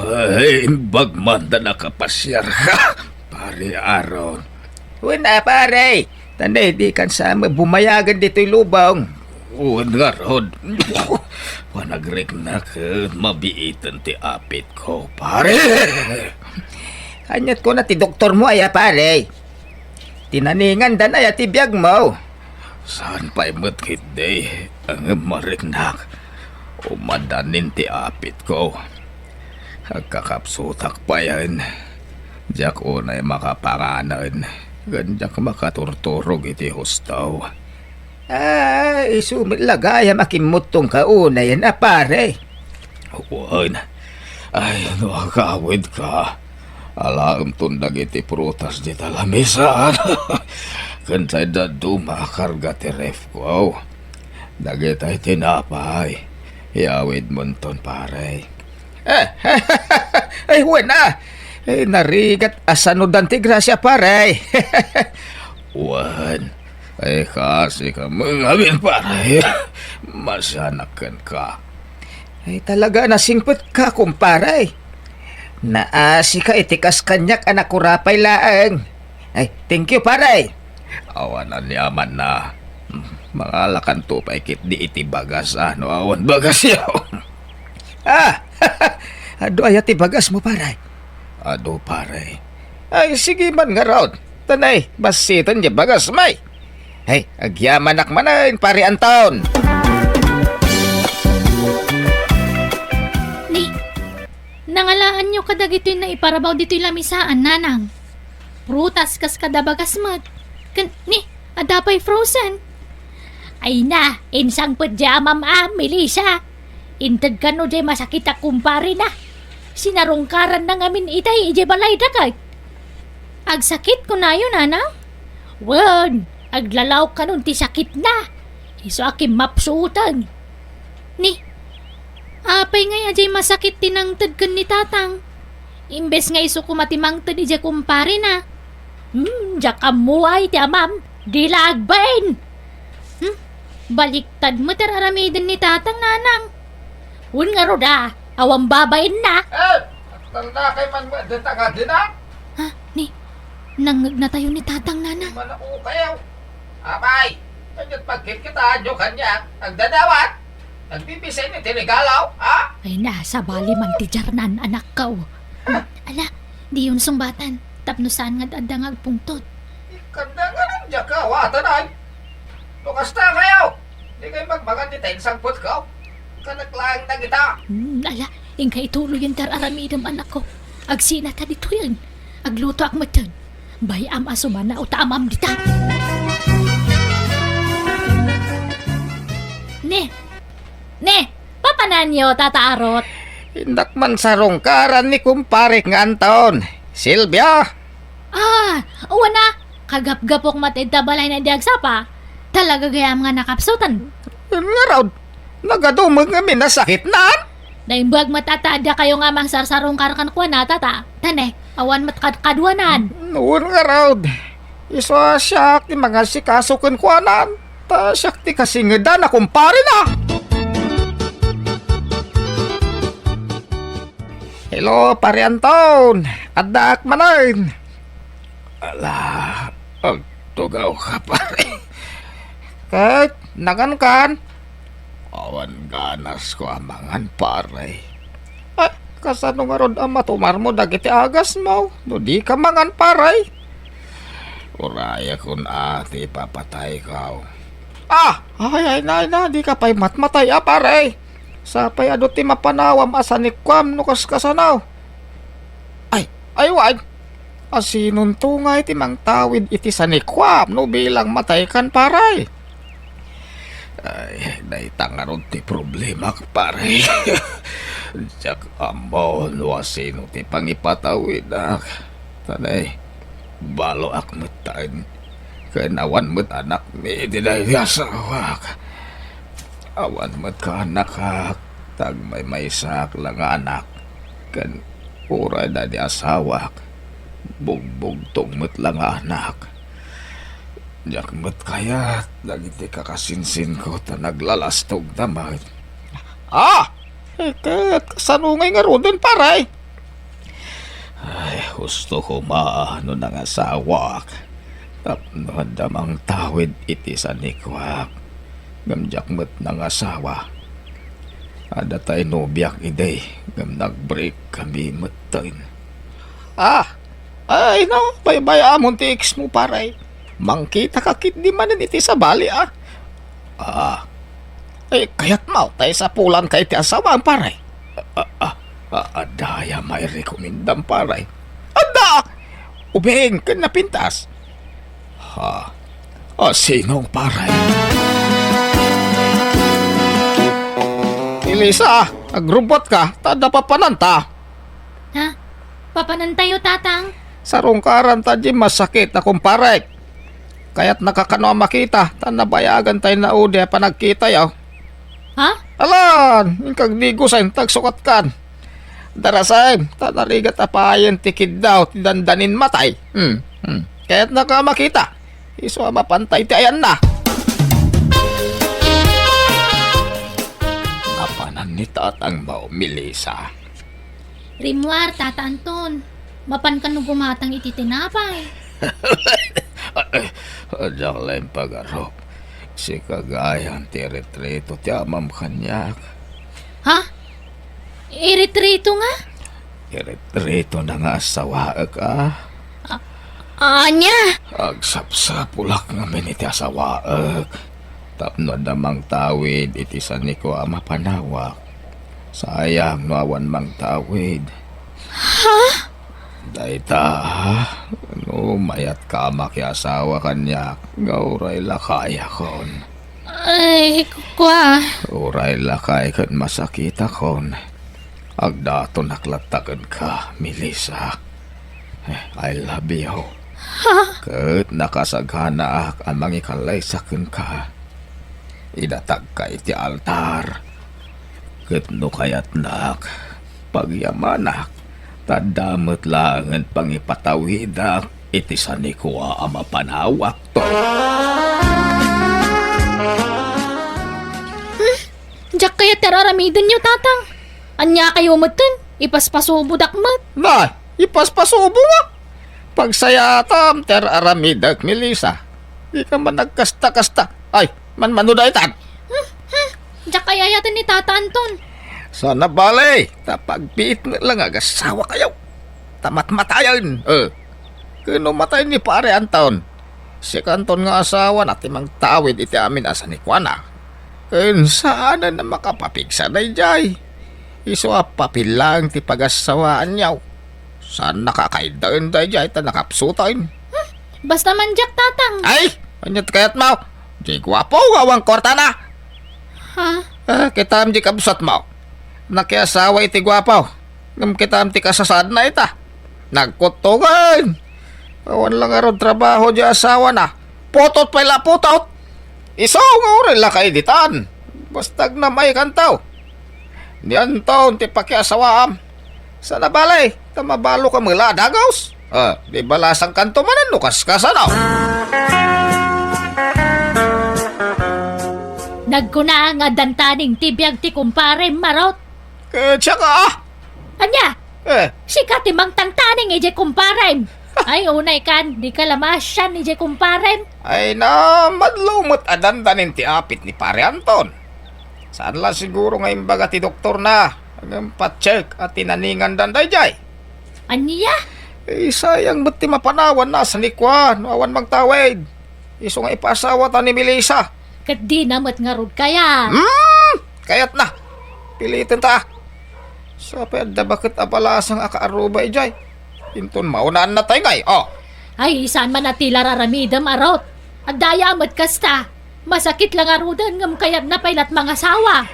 Ay, imbag man ta nakapasiarka, Pare Aaron. Wen a, pare. Ta ne, dikan sa bumayagen ditoy lubong. Wen ngarud, panagriknak ket mabiiten ti apitko, pare. Aniat kuna ti doktormo aya, pare? Tinaningandan aya ti biagmo? Saan pay met ketdi, ngem mariknak. Umadanin ti apitko. Agkakapsutak payen. Diak unay makapanganen, ken diak makaturturog iti husto. Ah, isu met la gayam a kimmuttongka unayen a, pare. Wen, ay, no agawidka, alaemton dagiti prutas dita lamisan. Ken say dadduma a karga ti refko. Dagitay tinapay, iawidmonton, pare. Eh, ay, wen a. Eh, narigat a sanudan ti grasia, pare. Wen, ay, kasi ka mangamin, pare. Masianak kenka. Ay, talaga, nasingpetka, kumpare. Naasika iti kas kaniak a nakurapay laeng. Ay, thank you, pare. Awan aniamanna. Mangalakanto pay ketdi iti bagas, a, no awan bagasyo. Ah, adu aya ti bagasmo, pare? Adu, pare. Ay, sige man ngarud. Tanay, bassiten ti bagasmi. Ay, agyamanak manen, pare Anton. Ni, nangalaanyo kadagitoy naiparabaw ditoy lamisaan, nanang? Prutas kas kada bagas met. Ken, ni, adda pay frozen. Ay na, insangpet diay amam a, Melissa. Inted kano diay masakit a kumpare na. Sinarungkaran na ngamin itay idiay balay daket. Agsakit kunayo, nanang? Wen, aglalaok kanon ti sakit na. Isu a kimmapsuoten. Ni, apay ngay a diay masakit ti nangted ken ni tatang? Imbes nga isu koma ti mangted idiay kumpare na. Hmm, diak ammo ay ti amam, di la agbain. Hmm, baliktad met ti ar-aramiden ni tatang, nanang. Wen ngarud a, awan babainna. Eh, agtaldakay man met dita nga dinak? Ha, ni, nangngegnatayo ni tatang, nanang. Manaokayaw. Apay, kaniat pagkitkitaan yo kaniak, agdadawat? Nagbibisay ni ti regalo, ha? Ay na, sabali man ti jarnan, anakko. Ala, diyon sungbatan, tapno saan nga adda nga agpungtot. Ikanda nga nang diak kawatan ay. No kasta kayo, di kayo magmangan dita insangpetko. Kanak laeng dagita. Hmm, ala, inka ituloyen ti ar-aramidem, anakko. Agsina ta ditoyen. Aglutoak metten. Bay-am a sumanaw ta amam dita. Ne, ne, papananyo, Tata Arot? Innak man sarungkaran ni kumparek nga Anton. Silvia? Ah, wen a, kagapgapok met ita balay na di agsapa. Talaga gayam nga nakapsutan. Ngarud, nagadumek ngamin a sakitnan? Naimbag met a ta adda kayo nga mangsarsarungkar kenkuana, Tata. Tane, awan met kadkaduanan. Wen ngarud, isu a siak ti mangasikaso kenkuanan, ta siak ti kasingedan a kumparena. Hello, Pare Anton. Addaak manen. Ala, agtugaw ka, pare. Ket, nangankan? Awan ganasko a mangan, pare. Ah, kasano ngarud a matumarmo dagiti agasmo no dika mangan, pare? Urayakon a ti ipapatayko. Ah, ay, ay na, ay na, dika pay matmatay a, pare. Sapay adu ti mapanawam a sanikuam no kaskasano. Ay, ay, wen. Asinonto ngay ti mangtawid iti sanikuam no bilang mataykan, pare? Ay, dayta ngarud ti problemak, pare. Diak ammo no asino ti pangipatawidak. Tanay, baloak metten. Ken awan met anakmi iti daydi asawak. Awan met kaannakak, ta agmaymaysaak la nga anak. Ken uray daydi asawak, bugbugtong met la nga anak. Diak met kayat dagiti kakasinsinko ta naglalastogda met. Ah! Eh, ket kasano ngay ngaruden, pare? Ay, husto koma no nangasawak tapno adda mangtawid iti sanikuak. Ngem diak met nangasawa. Adda tay nobiak idi, ngem nag-break kami metten. Ah! Ay, no, baybay-amon ti ex mo, pare. Mangkitaka ketdi manen iti sabali, a. Ah. Eh, kayatmo, ta isapulanka iti asawam, pare. Ah, ah, ah, adda aya mairekomendam, pare? Adda! Ubing ken napintas. Ha? Asino, pare? Elisa, agrubbuatka, ta adda papananta. Ha? Papanantayo, Tatang? Sarungkaranta diay masakit a kumparek. Kayatnaka kano a makita, ta nabayagan tay naudi a panagkitayo. Ha? Alan, inka agdigosen ta agsukatkan. Darasen, ta narigat a payen ti kiddaw ti dandanin matay. Hmm, hmm. Kayatnaka a makita. Isu a mapantay ti ayanna. tatangmo, Melissa? Rimmuar, Tata Anton. Mapan kano gumatang iti tinapay? Diak laeng pagarup. Sika gayam ti iretrito ti amam kaniak. Ha? Iretrito nga? Iretrito na nga asawaek, a. A-, ania? Agsapsapulak ngamin iti asawaek. Tapno adda mangtawid iti sanikua a mapanawak. Sayang no awan mangtawid. Ha? Dayta, no mayatka a makiasawa kaniak, nga uray lakayakon. Ay, kua. Uray lakay ket masakitakon. Agdatonak latta kenka, Melissa. I love you. Ha? Ket nakasaganaak a mangikallaysa kenka. Idatagka iti altar. Ket no kayatnak, pagyamanak, ta adda met laengen pangipatawidak iti sanikua a mapanawakto. Hmm? Diak kayat ti ar-aramidenyo, Tatang. Ania kayo metten? Ipaspasubodak met. Na, ipaspasubo nga. Pagsayatam ti ar-aramidek, Melissa. Dika man agkasta-kasta. Ay, manmano daytan. Hmm, hmm. Diak ay-ayaten ni Tata Anton. Saan a bale, ta pagbiit met la nga agasawakayo. Ta matmatayen, eh. Ken no matay ni Pare Anton, si Kanton nga asawana ti mangtawid iti amin a sanikuana. Ken saanen a makapapigsa daydiay. Isu a papil laeng ti pagassawaanyo. Saan nakakaiddaen daydiay ta nakapsuten. Hmm, basta man diak, Tatang. Ay! Ania ti kayatmo? Di guapo nga awan kuartana. Ha? Ah, kitam di kabsatmo. Nakiasawa iti guapo. Ngem kitam ti kasasaadna ita. Nagkuttongen. Awan la ngarud trabaho di asawana. Putot pay la putot. Isu nga uray la kaiditan. Basta agnam-ay kanto. Ni Anton ti pakiasawaam. Saan a bale, ta mabalokam la a dagus. Ah, di balasang kanto manen no kaskasano. Nagkuna nga dantaning ti biag ti kumpare, Marot. Ket siak, ah. Ania? Eh. Sika ti mangtangtaning idiay kumparem. Ay, unay kan, di ka la maasian idiay kumparem. Ay, na, madlaw met a dandanin ti apit ni Pare Anton. Saan la siguro nga imbaga ti doktorna, ngem pa-check a tinaningandan daydiay. Ania? Eh, sayang met ti mapanawanna a sanikua no awan mangtawid. Isu nga ipaasawata ni Melissa. Ket dina met ngarud kayat. Hmm, kayatna. Pilitenta. Sa pay adda baket a balasang a kaaruba idiay. Inton maunanna tay ngay, oh. Ay, saan man a ti la ar-aramidem, Arot. Adda aya met kasta. Masakit la ngaruden ngem kayatna pay la't mangasawa.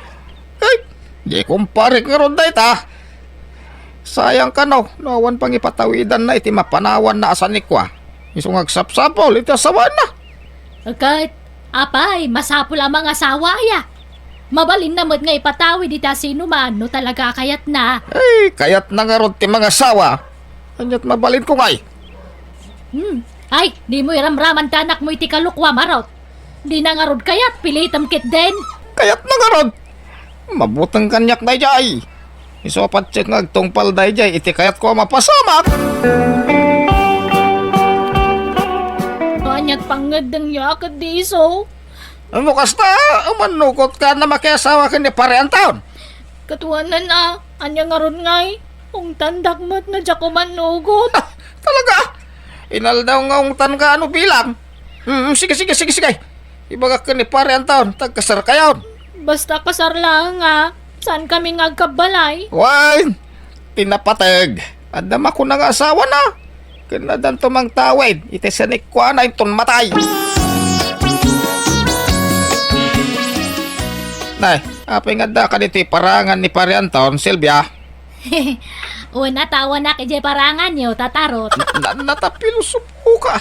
Ay, di kumparek ngarud dayta. Sayang kano, no awan pangipatawidanna iti mapanawanna a sanikua. Isu nga agsapsapul iti asawaanna. Ket, apay, masapul a mangasawa aya? Mabalinna met nga ipatawid iti asinoman no talaga a kayatna. Ay, kayatna ngarud ti mangasawa. Ania't mabalinko ngay? Hmm. Ay, dimo iramraman ti anakmo iti kalukuam, Arot. Dina ngarud kayat, pilitem ketdin. Kayatna ngarud. Mabuteng kaniak daydiay. Isu a patse nga agtungpal daydiay iti kayatko a mapasamak. Ania't pangngeddengyo a ket di isu? No kasta, umannukotka a makiasawa ken ni Pare Anton. Katuanan a, ania ngarud ngay? Ungtandak met no diak umannugot. Ah, talaga? Inaldaw nga ungtanka a no bilang. Mm, sige, sige, sige, sige. Ibagak ken ni Pare Anton, ta agkasarkayon. Basta kasar laeng a, saankami nga agkabbalay. Wen, ti napateg. Adda makuna nga asawana. Ken addanto mangtawid iti sanikuana inton matay. Nay, apay nga adda kaditoy parangan ni Pare Anton, Silvia? Wen, atawanak idiay paranganyo, Tata Rot. Na, na, natapilosopo ka.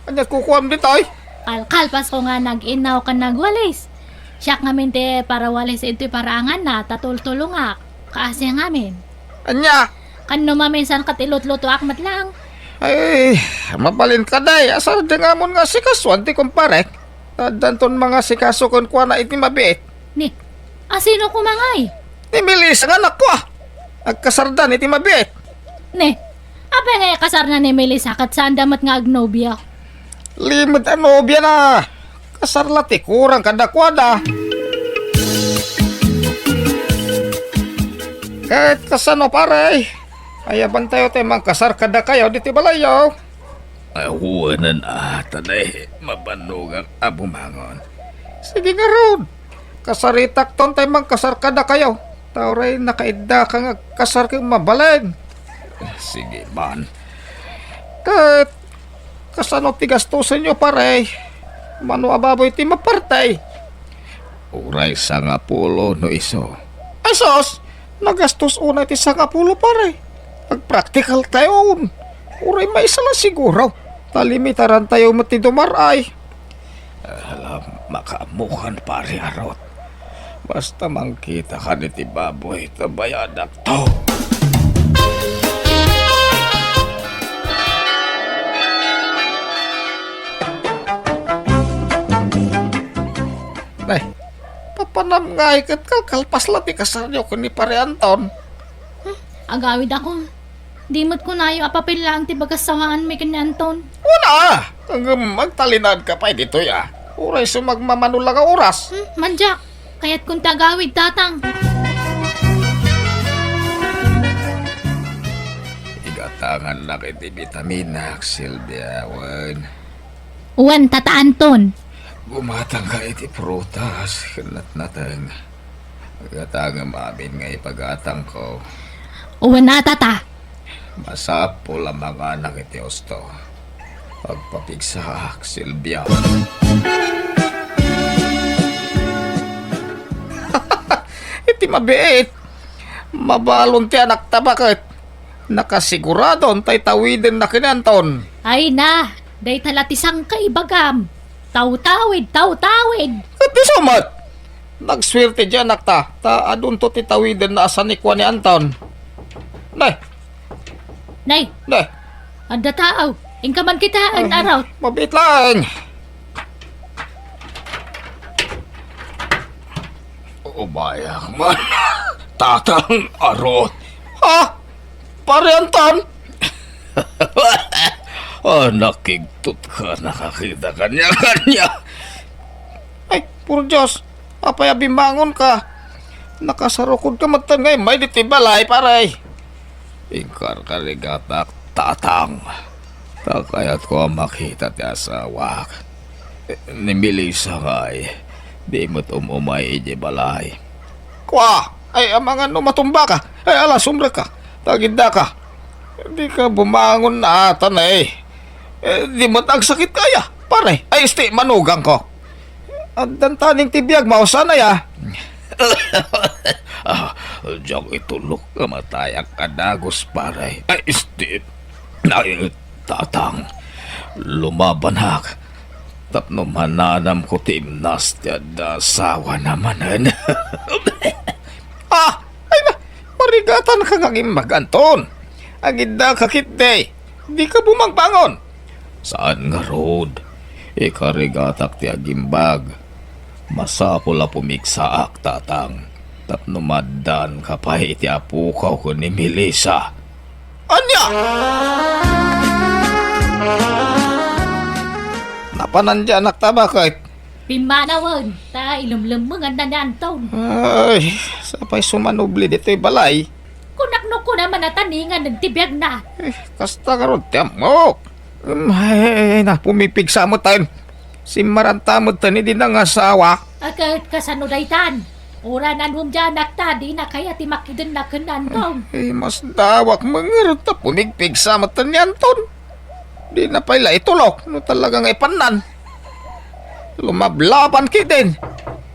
Ania kukuam ditoy? Kalkalpasko nga nag-innaw ken nagwalis. Siak ngamin ti parawalis intoy paranganna, ta tultulongak. Kaasi ngamin. Ania? Kanno maminsan ket ilutlutoak met lang. Ay, mabalin ka, day. Asardeng amon nga asikasuan ti kumparek. Addanton mangasikaso kenkuana iti mabiit. Ni, asino koma ngay? Ni Melissa nga anakko, ah. Agkasardan iti mabiit. Ne, apay nga ikasarna ni Melissa ket saanda met nga agnobia? Limed a nobiana. Kasar la ti kurang kadakuada. Ket kasano, pare? Ayabantayo ti mangkasar kadakayo ditoy balayyo. Ay, wen a, ta dayta mabannogak a bumangon. Sige ngarud, kasaritakton tay mangkasar kadakayo. Ta uray nakaiddaka nga agkasar ket mabalin. Sige man. Ket kasano ti gastosenyo, pare? Mano a baboy ti maparte? Uray sangapulo no isu. Ay sus! Nagastos unay ti sangapulo, pare. Agpraktikal tayon. Uray maysa la siguro. Ta limitaran tayo met ti dumar-ay. Ala, makaammokan, pare Arot. Basta mangkita kan iti baboy, ta bayadakto. Nay, papanam ngay ket kalkalpas la ti kasaryo ken ni Pare Anton. Hmm, agawidakon. Di met kunayo a papel laeng ti bagas sawaanmi ken ni Anton. Wen a! Ngem agtalinaedka pay ditoy a. Uray sumagmamano la nga oras. Hmm, mandiak. Kayatkon ti agawid, Tatang. Igatangannak iti bitaminak, Silvia, wen. Wen, Tata Anton. Gumatangka iti prutas ken natnateng. Gatangem amin nga ipagatangko. Wen a, Tata. Masapul a manganak iti husto. Agpapigsaak, Silvia. Iti mabiit, mabalon ti anakta baket. Nakasiguradon tay tawidenna ken ni Anton. Ay na, dayta la ti sangkaibagam. Tawtawid, tawtawid. Ket isu met, nagsuerte diay anakta, ta adunto ti tawidenna a sanikua ni Anton. Nay. Nay. Nay. Adda tao. Inka man kitaen, Arot. Mabiit laeng. Umayak man. Tatang Arot. Ha? Pare Anton? Ah, nakigtot ka, nakakita kanya, kanya. Ay, por Dios, apay a bimangonka? Nakasarukod ka met nga immay ditoy balay, pare. Inkarkarigatak, Tatang. Ta kayatko a makita ti asawak. Ni Melissa ngay, di met um-umay idiay balay. Kua, ay, amangan no matumbaka. Ay, ala, sumrekka. Tagiddaka. Dika bumangon na ata, nay. Eh, di met agsakit kaya, pare. Ay, isti, manugangko. Addan taning ti biag, mausanay, a. Ah, diak itulok, kamatayak a dagus, pare. Ay, isti. Ay, Tatang, lumabanak tapno mananamko ti imnas ti adda asawana manen. Ah! Ay na, marigatanka nga agimbag, Anton. Agiddaka ketdi. Dika bumangbangon. Saan ngarud. Ikarigatak ti agimbag. Masapul a pumigsaak, Tatang, tapno maaddaanka pay iti apokaw ken ni Melissa. Ania? Napanan diay anakta, baket? Pimmanawen, ta ilumlemmenganna ni Anton. Ay, sapay sumanubli ditoy balay. Kunak no kuna man a taningan ti biagna. Eh, kasta ngarud ti ammok. Em, ay, ay, ay, na, pumipigsa metten. Simmaranta metten idi nangasawa. A, ket kasano daytan? Uray nanum diay anakta, dina kayat ti makidenna ken ni Anton. Eh, masdawak met ngarud ta pumigpigsa metten ni Anton. Dina pay la itulok no talaga nga ipannan. Lumablaban ketdin.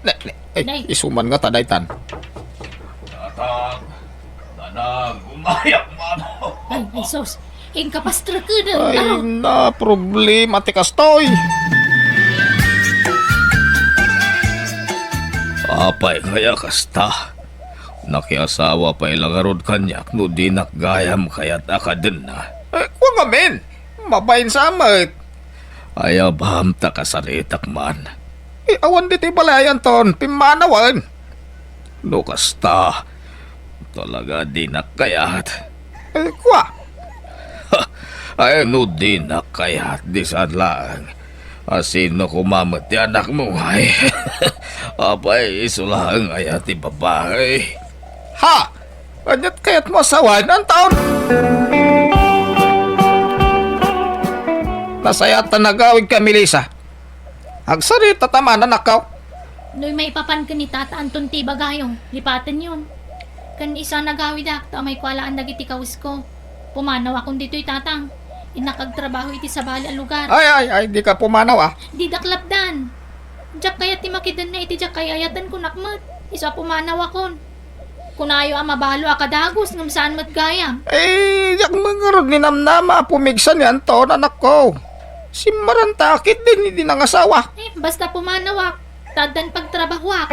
Ne, ne, ay, Nay. Isu man ngata daytan. Tatang, nanang, umayak man. Ay, ay, sus. Inka pastrekeden. Ay, aro. Na problema ti kastoy. Apay kaya kasta? Nakiasawa pay la ngarud kaniak no dinak gayam kayat a kadenna. Eh, kua ngamin, mabain sa met. Ay, abam ta kasaritak man. Eh, awan ditoy balay, Anton, pimmanawen. No kasta, Talaga dinak kayat. Eh, kua? Ay, no dinak kayat, di saan laeng. Asino koma met ti anakmo, ay? Apay, isu laeng aya ti babai? Ha? Aniat kayatmo a sawen, Anton? Nasayaat ta nagawidka, Melissa. Agsarita ta man, anakko. Noy maipapan ken ni Tata Anton ti ibagayo, lipatenyon. Ken isu a nagawidak ta umayko alaen dagiti kawesko. Pumanawakon ditoy, Tatang. Innak agtrabaho iti sabali a lugar. Ay, ay, ay, dika pumanaw, a. Didak lapdan. Diak kayat ti makidenna iti diak ay-ayaten, kunak met. Isu a pumanawakon. Kunayo a mabalo a kadagus ngem saan met gayam. Eh, diak met ngarud ninamnama a pumigsa ni Anton, anakko. Simmarantaak ketdin idi nangasawa. Eh, basta pumanawak, ta addan pagtrabahoak.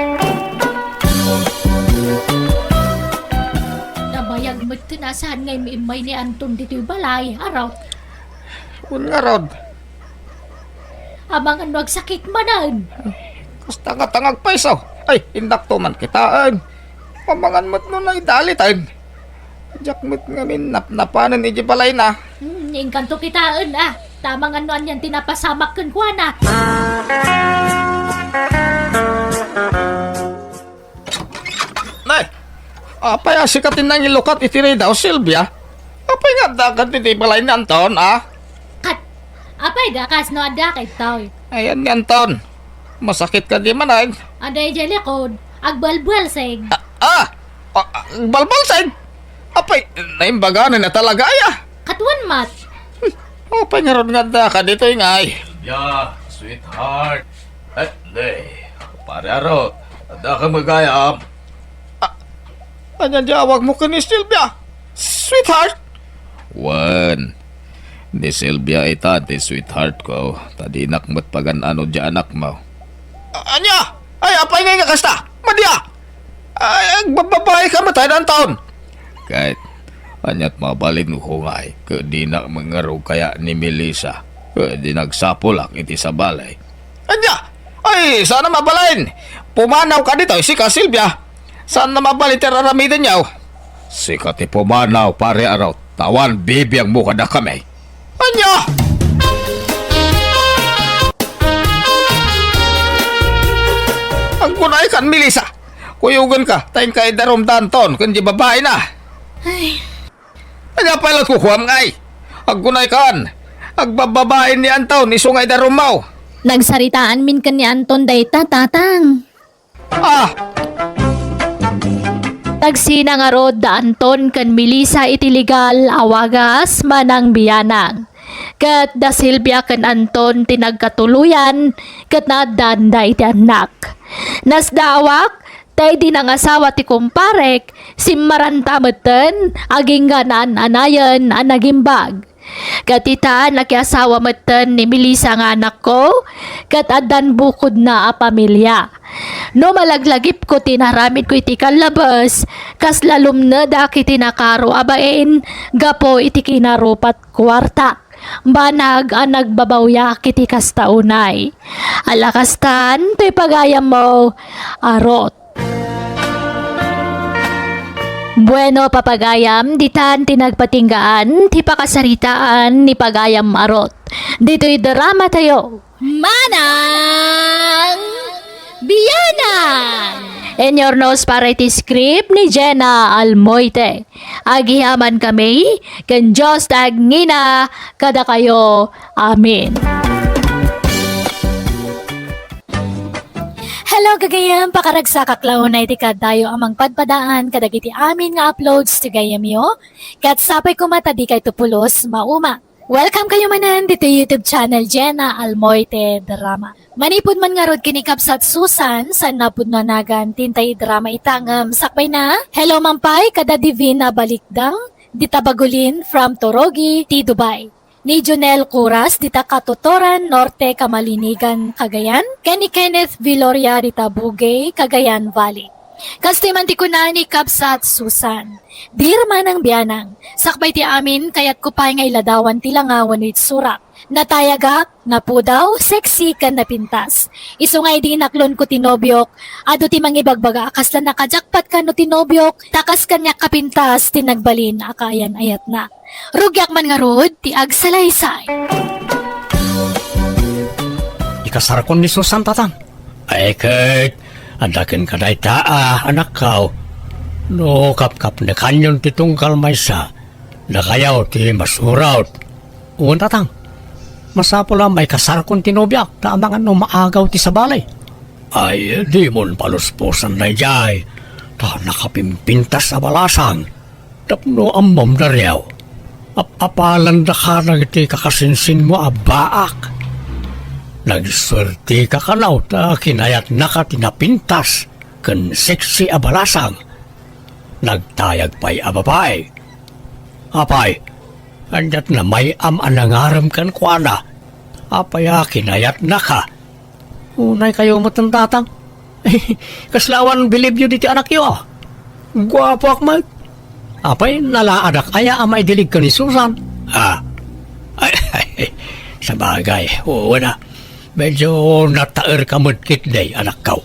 Nabayag met ti nasaan nga im-immay ni Anton ditoy balay, Arot. Wen ngarud. Amangan no agsakit manen. Kasta nga tangag payso. Ay, indakto man kitaen. Amangan met no naidaliten. Diak met ngamin napnapanen iti balayna. Hmm, inkanto kitaen, a. Ta amangan no anian ti napasamak kenkuana. Nay, apay a sika ti nangilukat iti ridaw, Silvia? Apay nga adda kadtoy iti balay ni Anton, a? Kat, apay da kasno adda kadtoy? Ayan ni Anton. Masakit kadi manen? Adda idiay likod, agbalbalsig. A, a! A, a, agbalbalsig? Apay, naimbaganan na talaga, aya? Kat wen met. Hmm, apay ngarud nga adda kaditoy, ngay? Silvia, sweetheart. Eh, nay, Pare Arot, adda ka met gayam? A, ania ti awagmo ken ni Silvia? Sweetheart? Wen, ni Silvia ita ti sweetheartko, ta dinak met pagan-ano diay anakmo. A-, ania? Ay, apay ngay nga kasta? Madi a! Ay, agbababaika met, Anton! Ket, aniat mabalinko ngay, ket dinak met ngarud kaya ni Melissa, ket idi nagsapulak iti sabali. Ania? Ay, saan a mabalin? Pumanawka ditoy, sika, Silvia. Saan a mabalin ti ar-aramidenyo? Sika ti pumanaw, Pare Arot, ta awan bibiangmo kadakami. Ania? Aggunaykan, Melissa. Kuyogenka, ta inka idarum da Anton ken diay babaina. Ay. Ania pay la kukuam, ngay? Aggunaykan. Agbababain ni Anton, isu nga idarummo. Nagsaritaan min ken ni Anton dayta, Tatang. Ah! Tagsina ngarud da Anton ken Melissa iti legal a wagas manang bianang. Ket da Silvia ken Anton ti nagkatuloyan ket naaddanda iti annak. Nasdaawak ta idi nangasawa ti kumparek, simmaranta metten agingga naan-anayen a nagimbag. Ket ita, nakiasawa metten ni Melissa nga anakko, ket addan bukodna a pamilia. No malaglagipko ti inaramidko iti kallabes, kasla lumnedak iti nakaro a bain gapu iti kinarupat kuarta. Banag a nagbabawyak iti kasta unay. Ala kastan, toy pagayammo, Arot. Bueno, papagayam, ditan ti nagpatinggaan ti pakasaritaan ni Pagayam Arot. Ditoy drama tayo. Manang Bianang! Inurnos para iti script ni Jenna Almoite. Agyamankami, ken Dios ti agngina kadakayo. Amen. Hello, gagayem! Pakaragsakak la unay ti kaadayo a mangpadpadaan kadagiti amin nga uploads ti gayemyo, ket sapay koma ta dikayto pulos mauma. Welcome kayo manen ditoy YouTube channel Jenna Almoite Drama. Manipud man ngarud ken ni Kabsat Susan, saan na pudno a nagan ti intay drama ita ngem sakbay na. Hello man pay kada Divina Balikdang, dita Bagulin from Torogi, ti Dubai. Ni Jonel Curas, dita Katotoran, Norte, Kamalinigan, Cagayan. Ken ni Kenneth Viloria, dita Bugey, Cagayan Valley. Kastoy man ti kuna ni Kabsat Susan, "Dear Manang Bianang, sakbay ti amin, kayatko pay nga iladawan ti langa wenno itsurak. Natayagak, napudaw, sexy, ken napintas. Isu nga idi inaklonko ti nobiok, adu ti mangibagbaga a kasla naka-jackpot kano ti nobiok, ta kas kaniak kapintas ti nagbalin a kaayan-ayatna. Rugiak man ngarud ti agsalaysay." Ikasarkon ni Susan, tatang. Ay, ket, adda kenka dayta, a, anakko. No kapkapnekanyon ti tunggal maysa, dakayo ti masurat. Wen, tatang. Masapul a maikasarkon ti nobiak, ta amangan no maagaw ti sabali. Ay, dimon palusposan daydiay, ta nakapimpintas a balasang. Tapno ammom, Dario, ap-apalandaka dagiti kakasinsinmo a baak. Nagsuertika kano ta kinayatnaka ti napintas ken sexy a balasang. Nagtayag pay a babai. Apay, aniat a may-am a nangarem kenkuana? Apay a kinayatnaka? Unay kayo met, tatang. Kasla awan bilibyo diti anakyo, a. Guapoak met. Apay, nalaadak aya a maidilig ken ni Susan? Ah. Ay, ay, sabagay, wen a. Medyo nataerka met ketdi, anakko.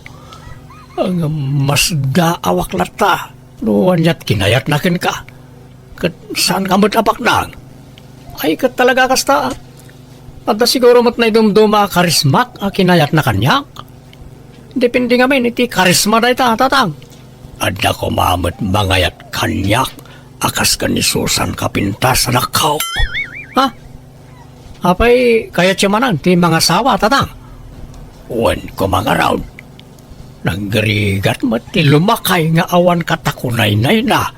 Ngem masdaawak latta no aniat kinayatna kenka. Ket saanka met a baknang? Ay, ket talaga kasta. Adda siguro met naidumduma a karismak a kinayatna kaniak. Depende ngamin iti karisma dayta, tatang. Adda koma met mangayat kaniak a kas ken ni Susan kapintas, anakko. Ha? Apay, kayatyo manen ti mangasawa, tatang? Wen koma ngarud. Nagrigat met ti lumakay nga awan katakunaynayna.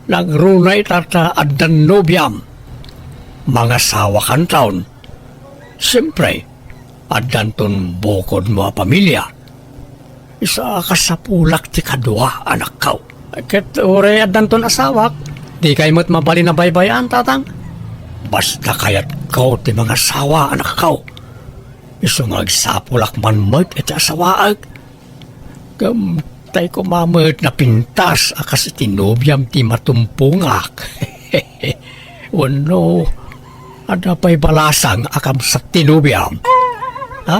Nagruna ita ta addan nobiam. Mangasawakanton. Siempre, addanton bukodmo a pamilia. Isu a kasapulak ti kadua, anakko. Ket uray addanton asawak, dikay met mabalin a baybay-an, tatang. Basta kayatko ti mangasawa, anakko. Isu nga agsapulak man met iti asawaek. Ngem tay koma met napintas a kas iti nobiam ti matumpongak. Wenno, adda pay balasang a kabsat ti nobiam? Ha?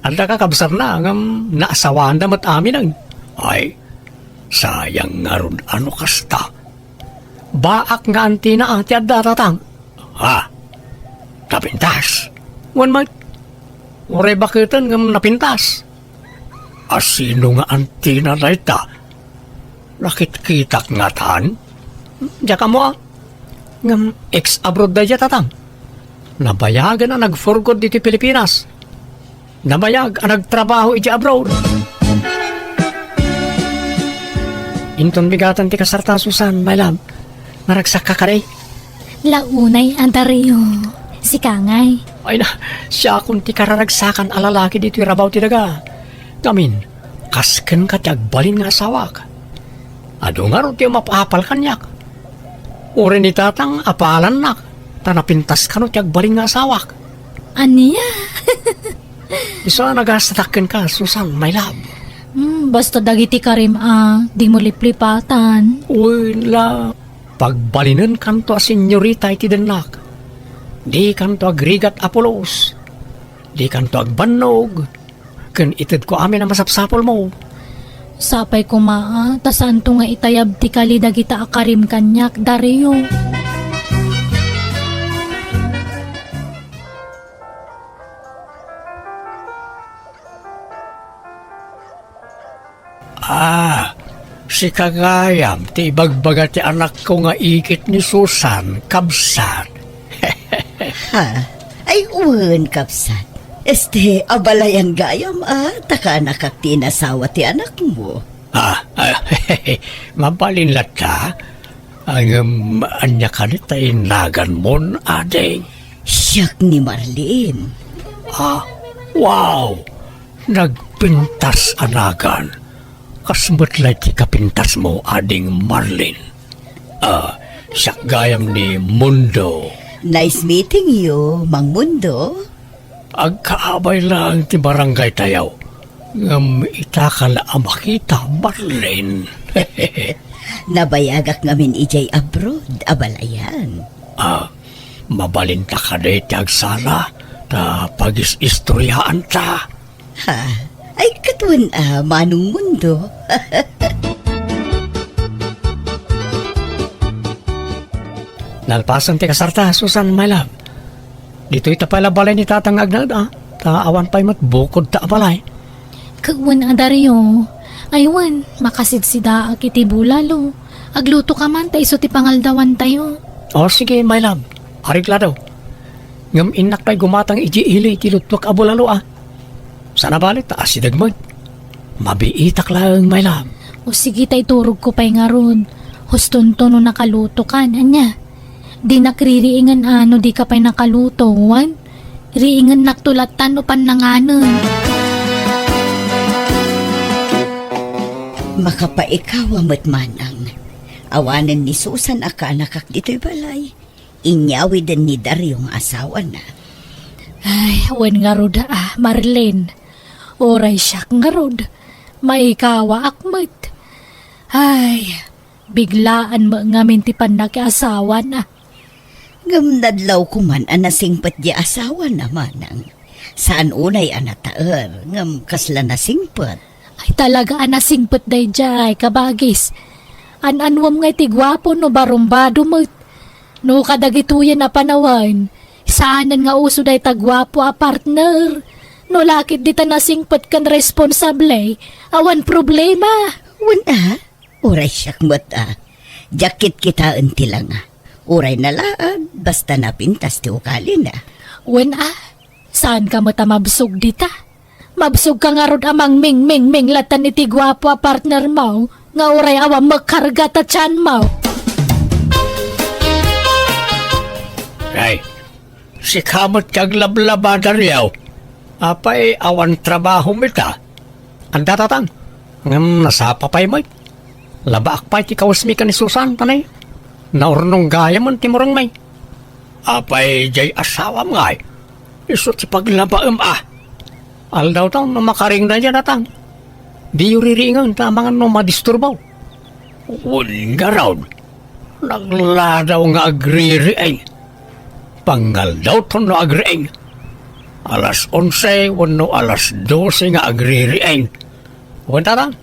Adda kakabsatna, ngem naasawaanda met aminen. Ay, sayang ngarud a no kasta. Baak nga antina a ti adda, tatang. Ha? Napintas? Wen met. Uray baketen ngem napintas. A sino nga antina dayta? Nakitkitak ngatan? Diak ammo a. Ngem ex-abroad daydiay, tatang. Nabayagen a nagfurgod ditoy Pilipinas. Nabayag a nagtrabaho idiay abroad. Inton bigatan ti kasarta, Susan, my love. Naragsakka kadi? La unay a Dario. Sika ngay. Ay na, siakon ti kararagsakan a lalaki ditoy rabaw ti daga. Ngamin, kas kenka ti agbalin nga asawak. Adu ngarud ti umapapal kaniak. Uray ni tatang apalannak, ta napintas kano ti agbalin nga asawak. Ania? Isu a nagastatak kenka, Susan, my love. Hmm, basta dagiti karim a, dimo liplipatan. Wen la, pagbalinenkanto a senyorita iti dennak. Dikanto agrigat a pulos. Dikanto agbannog. Ken itedko amin a masapsapulmo. Sapay koma a, ta saanto nga itayab ti kali dagita a karim kaniak, Dario. Ah, sika gayam ti ibagbaga ti anakko nga igit ni Susan, kabsat. Ha? Ay, wen, kabsat. Este, abalayan gayam, a, ta kaanakak ti inasawa ti anakmo. Ah, ah, mabalin latta. Ngem, ania kadi ti naganmon, ading? Siak ni Marlene. Ah, wow! Nagpintas a nagan. Kas met la iti kapintasmo, ading Marlene. Ah, siak gayam ni Mundo. Nice meeting you, Mang Mundo. Agkaabay laeng ti barangaytayo. Ngem ita ka la a makita, Marlene. Nabayagak ngamin idiay abroad a balayan. Ah, mabalinta kadi ti agsala, ta pagis-istoryaanta. Ha? Ay, ket wen a, Manong Mundo. Nalpasen ti kasarta, Susan, my love. Ditoy ta pay la balay ni Tatang nga agnaed, a. Ta awan pay met bukodta a balay. Ket wen a, Dario. Ay wen, makasidsidaak iti bulalo. Agluto ka man ta isu ti pangaldawantayo. O, sige, my love. Arik la daw. Ngem innak pay gumatang idiay ili ti luttuak a bulalo, a. Saan a bale ta asideg met. Mabiitak laeng, my love. O sige, ta iturogko pay ngarud. Hustonto no nakalutokan, ania? Dinak ririingen a no dika pay nakaluto, wen? Riingennakto latta no pannanganen. Makapaikawa met, Manang. Awanen ni Susan a kaanakak ditoy balay. Inyawiden ni Dario nga asawana. Ay, wen ngarud a, Marlene. Uray siak ngarud, maikawaak met. Ay, biglaan met ngamin ti pannakiasawana. Ngem nadlawko man a nasingpet diay asawana, Manang. Saan unay a nataer, ngem kasla nasingpet. Ay, talaga a nasingpet daydiay, kabagis. An-anuem ngay ti guapo no barumbado met. No kadagitoyen a panawen, saanen nga uso dayta guapo a partner. No la ket dita nasingpet ken responsable, awan problema. Wen a, uray siak met a. Diak kitkitaen ti langa. Uray nalaag, basta napintas ti ugalina. Wen a, saanka met a mabsog dita. Mabsogka ngarud a mangmingmingming latta iti guapo a partnermo nga uray awan makarga ta tianmo. Ay, sika met ti aglablaba, Dario. Apay, awan trabahom ita? Adda, Tatang. Ngem nasapa pay met. Labaak pay ti kawesmi ken ni Susan, ta nay, naurnong gayamen ti murengmi. Apay, diay asawam ngay? Isu ti paglabaem a. Aldawtayo no makaring daydiay, Tatang. Diyo ririingen ta amangan no madisturbo. Wen ngarud, nagladaw nga agririing. Pangaldaw to no agriing. Alas onse wenno alas dose nga agririing. Wen, Tatang,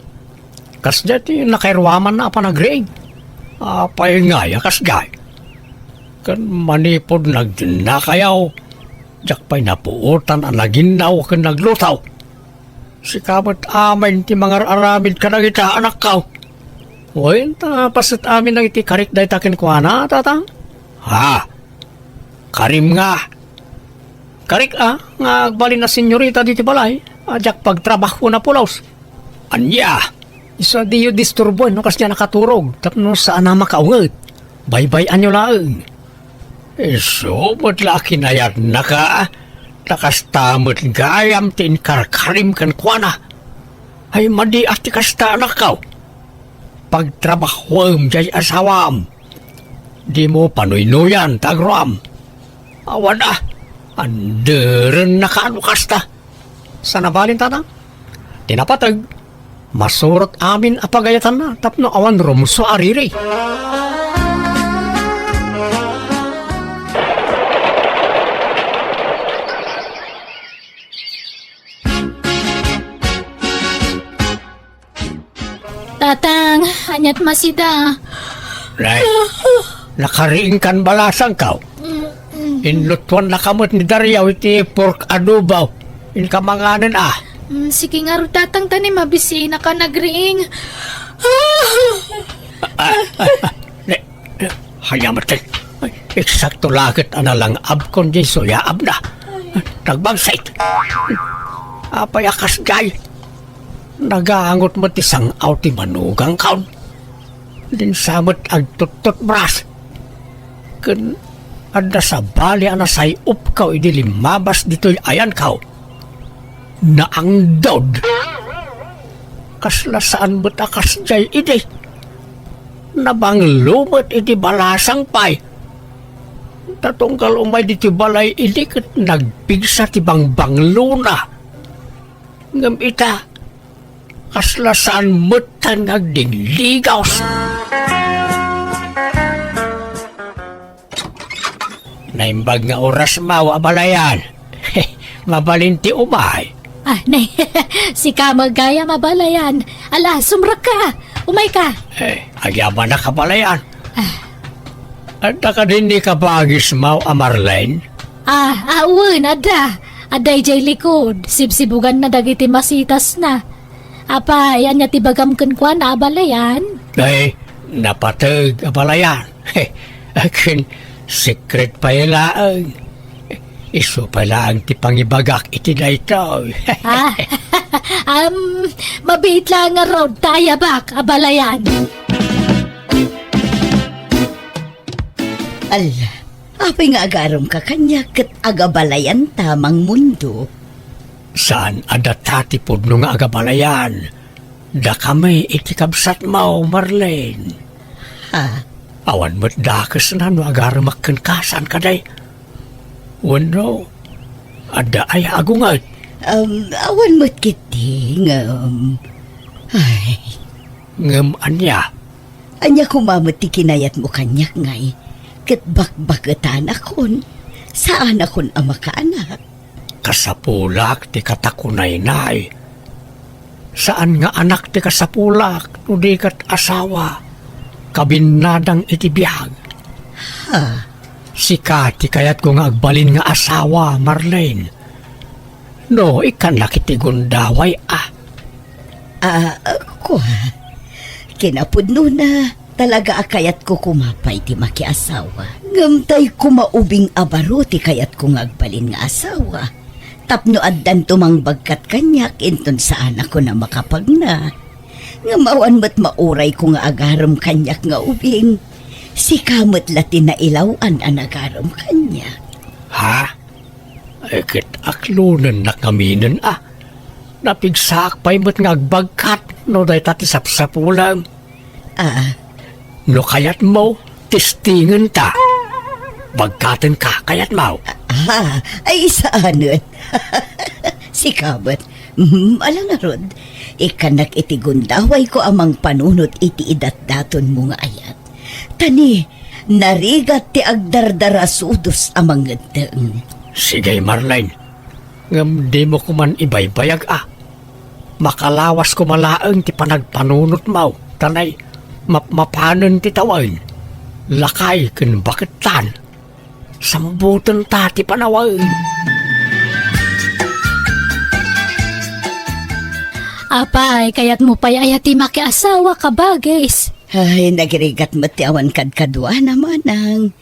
kasdiay ti nakairuamanna a panagriing. Apay ngay a kasdiay? Ken manipud nagdennakayo, diak pay napuotan a naginnaw ken nagluto. Sika met amin ti mangar-aramid kadagita, anakko. Wen, ta paset amin dagiti karik dayta kenkuana, Tatang? Ha? Karim nga? Karik a, nga agbalin a senyorita ditoy balay, a diak pagtrabahuona pulos. Ania? Isu a diyo disturboen no kasdiay nakaturog, tapno saanna makaunget. Baybay-anyo laeng. Isu met la a kinayatnaka, ta kasta met gayam ti inkarkarim kenkuana. Ay, madi a ti kasta, anakko. Pagtrabahuem diay asawam. Dimo panuynoyan ta agruam. Awan a, anderennaka no kasta. Saan a balin, Tatang? Ti napateg, masurot amin a pagayatanna tapno awan rumsua a riri. Tatang, aniat masida? Nay, nakariingkan balasangko. Inlutuannaka met ni Dario iti pork adobo. Inka manganen a. Mm, sige ngarud, Tatang, ta ni mabisinaka nagriing. Ah, ah, ah, ne, ne, ania met, ay, eksakto la ket a nalangabkon diay suyaabna. Nagbangsit. Apay a kasdiay? Nagangot met ti sang-aw ti manugangkon. Dinsa met agtuttutbras. Ken adda sabali a nasay-opko idi limmabas ditoy ayanko. Naangdod. Kasla saan met a kasdiay idi. Nabanglo met iti balasang pay. Ta tunggal umay ditoy balay idi ket nagpigsa ti bangbanglona. Ngem ita, Kasla saan metten nga agdingligos. Naimbag nga oras, maw, abalayan. Mabalin ti umay. Ah, nay, sika met gayam, abalayan. Ala, sumrekka. Umayka. Eh, agyamanak, abalayan. Ah. Adda kadin ni kabagis, maw, a Marlene? Ah, ah, wen, adda. Adda idiay likod. Sibsibuganna dagiti masitasna. Apay, ania ti ibagam kenkuana, abalayan? Ay, napateg, abalayan. Akin, secret pay laeng. Isu pay laeng ti pangibagak iti daytoy. Ah, am, mabiit laeng ngarud ta ayabak, abalayan. Ala, apay nga agarumka kaniak ket agabalayanta, Mangmundo? Saan a data ti pudno nga agabalayan. Dakami iti kabsatmo, Marlene. Ha? Awan met dakesna no agarumak kenka, saan kadi? Wenno, adda aya agunget? Um, awan met ketdi, ngem, ay. Ngem ania? Ania koma met ti kinayatmo kaniak, ngay? Ket bakbaketanakon, saanakon a makaanak. Kasapulak ti katakunaynay. Saan nga anak ti kasapulak no di ket asawa, kabinnadang iti biag. Ha? Sika ti kayatko nga agbalin nga asawa, Marlene. No, ikkannak iti gundaway, a. Ah, kua, kinapudnona, talaga a kayatko koma pay ti makiasawa. Ngem tay koma ubing a baro ti kayatko nga agbalin nga asawa. Tapno addanto mangbagkat kaniak inton saanakon a makapagna. Ngem awan met maurayko nga agarum kaniak nga ubing. Sika met la ti nailaw-an a nagarum kaniak. Ha? Ay, ket aklonennak ngaminen, a. Napigsaak pay met nga agbagkat no dayta ti sapsapulem. Ah. No kayatmo, testingenta. Bagkatenka, kayatmo? Ah, ay, saanen. Sika met. Mm, ala ngarud, ikkannak iti gundawayko a mangpanunot iti idatdatonmo nga ayat. Ta ni, narigat ti agdardarasudos a mangeddeng. Sige, Marlene. Ngem dimo koman ibaybayag, a. Makalawas koma laeng ti panagpanunotmo, ta nay, mapmapanen ti tawen. Lakay ken baketan. Sambutenta ti panawen. Apay, kayatmo pay aya ti makiasawa, kabagis? Ay, nagrigat met ti awan kadkaduana, manang.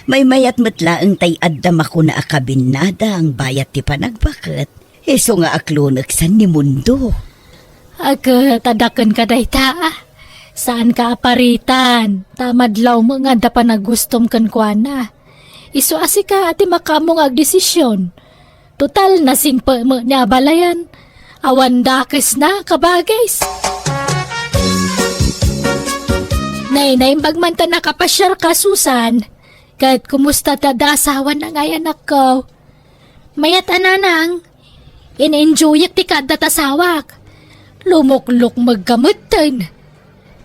Maymayat met laeng tay adda makuna a kabinnadang bayat ti panagbaket. Isu nga aklonek san ni Mundo. Ket, adda kenka dayta, a. Saanka a paritan, ta madlawmo nga adda panagustom kenkuana. Isu a sika a ti makaammo nga agdesisyon. Total, nasingpet met ni abalayan. Awan dakesna, kabagis. Nay, naimbag man ta nakapasiarka, Susan. Ket kumusta ta da asawana ngay, anakko? Mayat a, nanang. In-enjoyak ti kaaddat asawak. Lumuklukmegka metten.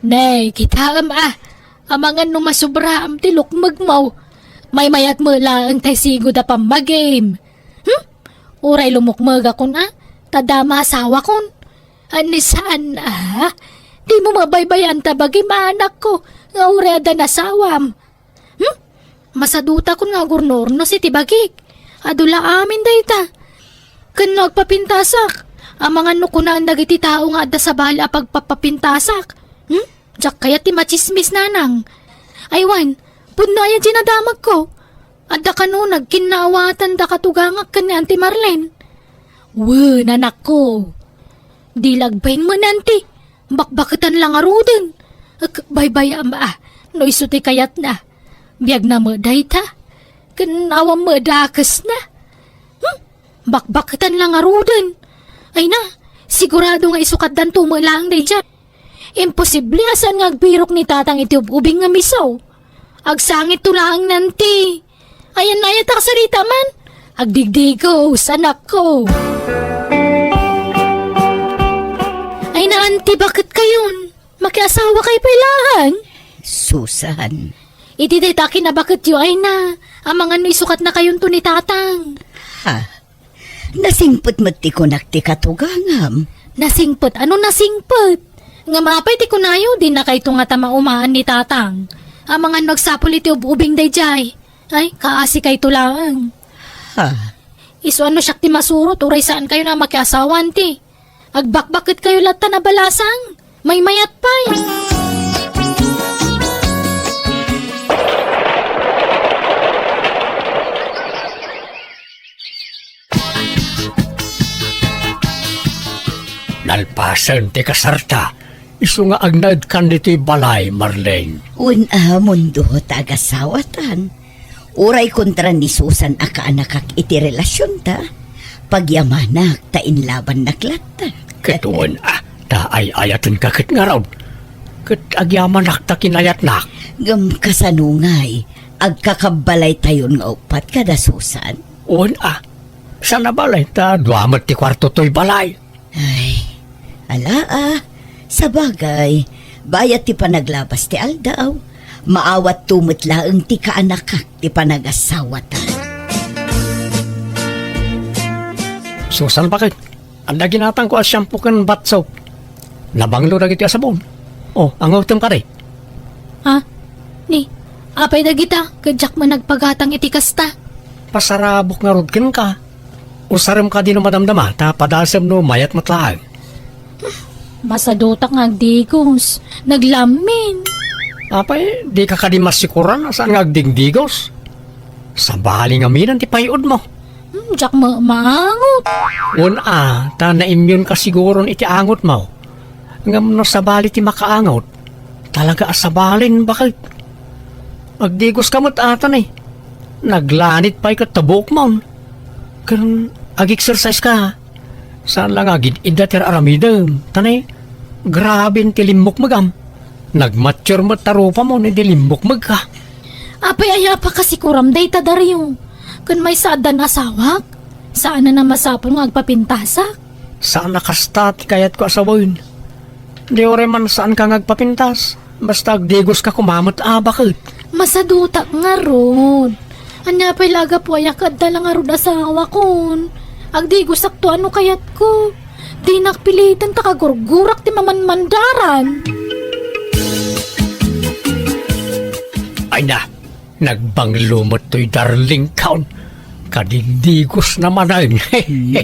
Nay, kitaem a, amangan no masubraam ti lukmegmo. Maymayat met laeng tay sigud a pammagim. Hmm? Uray lumukmegakon a, ta dama asawakon. Ani saan a? Dimo mabaybayan ta bagim, anakko, nga uray adda nasawam. Hmm? Masadutakon nga agurnornos iti bagik. Adu la amin dayta. Ken no agpapintasak, amangan no kunaan dagiti tao nga adda sabali a pagpapapintasak. Hmm? Diak kayat ti matsismis, nanang. Aywan, pudno aya ti nadamagko. Adda kano nagkinnaawatan da katugangak ken ni Auntie Marlene. Wen, anakko. Di la agbain met ni Auntie. Bakbaketan la ngaruden. Ek, baybayam a, no isu ti kayatna. Biagna met dayta. Ken awan met dakesna. Hmm? Bakbaketan la ngaruden. Ay na, sigurado nga isu katdanto met laeng daydiay. Imposible a saan nga agbirok ni Tatang iti ub-ubing nga miso. Agsangitto laeng ni Auntie. Ayan, ayan, ta kasarita man. Agdigdigos, anakko. Ay na, anti, baketkayon? Makiasawakay pay laeng. Susan. Iti dayta kinabaketyo, ay na, amangan no isukatnakayonto ni Tatang. Ha? Nasingpet met ti kunak ti katugangam. Nasingpet? Ano nasingpet? Ngem apay ti kunayo, dinakayto ngata maumaan ni Tatang? Amangan no agsapul iti ub-ubing daydiay. Ay, kaasikayto laeng. Ha? Isu a no siak ti masurot, uray saankayon a makiasawa, anti. Agbakbaketkayo latta a balasang. Maymayat pay. Nalpasen ti kasarta, isu nga agnaedkan ditoy balay, Marlene. Wen a, Mundo, ta agasawatan. Uray kontra ni Susan a kaanakak iti relasionta, pagyamanak ta inlabannak latta. Ket wen a, ta ay-ayatenka ket ngarud. Ket agyamanak ta kinayatnak. Ngem kasano ngay, agkakabbalaytayon nga uppat kada Susan? Wen a, saan a balay ta dua met ti kuarto toy balay. Ay, ala a, sabagay, bayat ti panaglabas ti aldaw, maawatto met laeng ti kaanakak ti panagasawatan. Susan, bakit? Adda ginatangko a shampoo ken bath soap. Nabanglo dagiti a sabon. O, angutem kadi. Ha? Ni, apay dagita, ket diak man nagpagatang iti kasta. Pasarabok ngarud kenka. Usarem kadi no madamdama, ta padasem no mayat met laeng. Masadutak nga agdigos. Naglammin. Apay, dika kadi masikuran a saan nga agdigdigos? Sabali ngamin ti pay-odmo. Hmm, diak ma-, maangot. Wen a, ta naimyonka siguron iti angotmo. Ngem no sabali ti makaangot, talaga a sabalin, bakit? Agdigoska met ata ni. Naglanit pay ket ta buokmon. Ken ag-exercise ka. Saan la nga agid-idda ti ar-aramidem. Ta ni, grabe ti limmukmegam. Nagmature met ta rupamon idi limmukmegka. Apay aya a pakasikuram dayta, Dario? Ken maysa addan asawak? Saanen a masapul nga agpapintasak? Saan a kasta ti kayatko a sawen. Di uray man saanka nga agpapintas. Basta agdigoska koma met a, bakit? Masadutak ngarud. Ania pay la a gapu aya ket adda la ngarud asawakon? Agdigosakto a no kayatko. Dinak piliten ta kagurgurak ti mamanmandaran. Ay na, nagbanglo met toy darlingkon. Kadigdigosna manen. Hmm.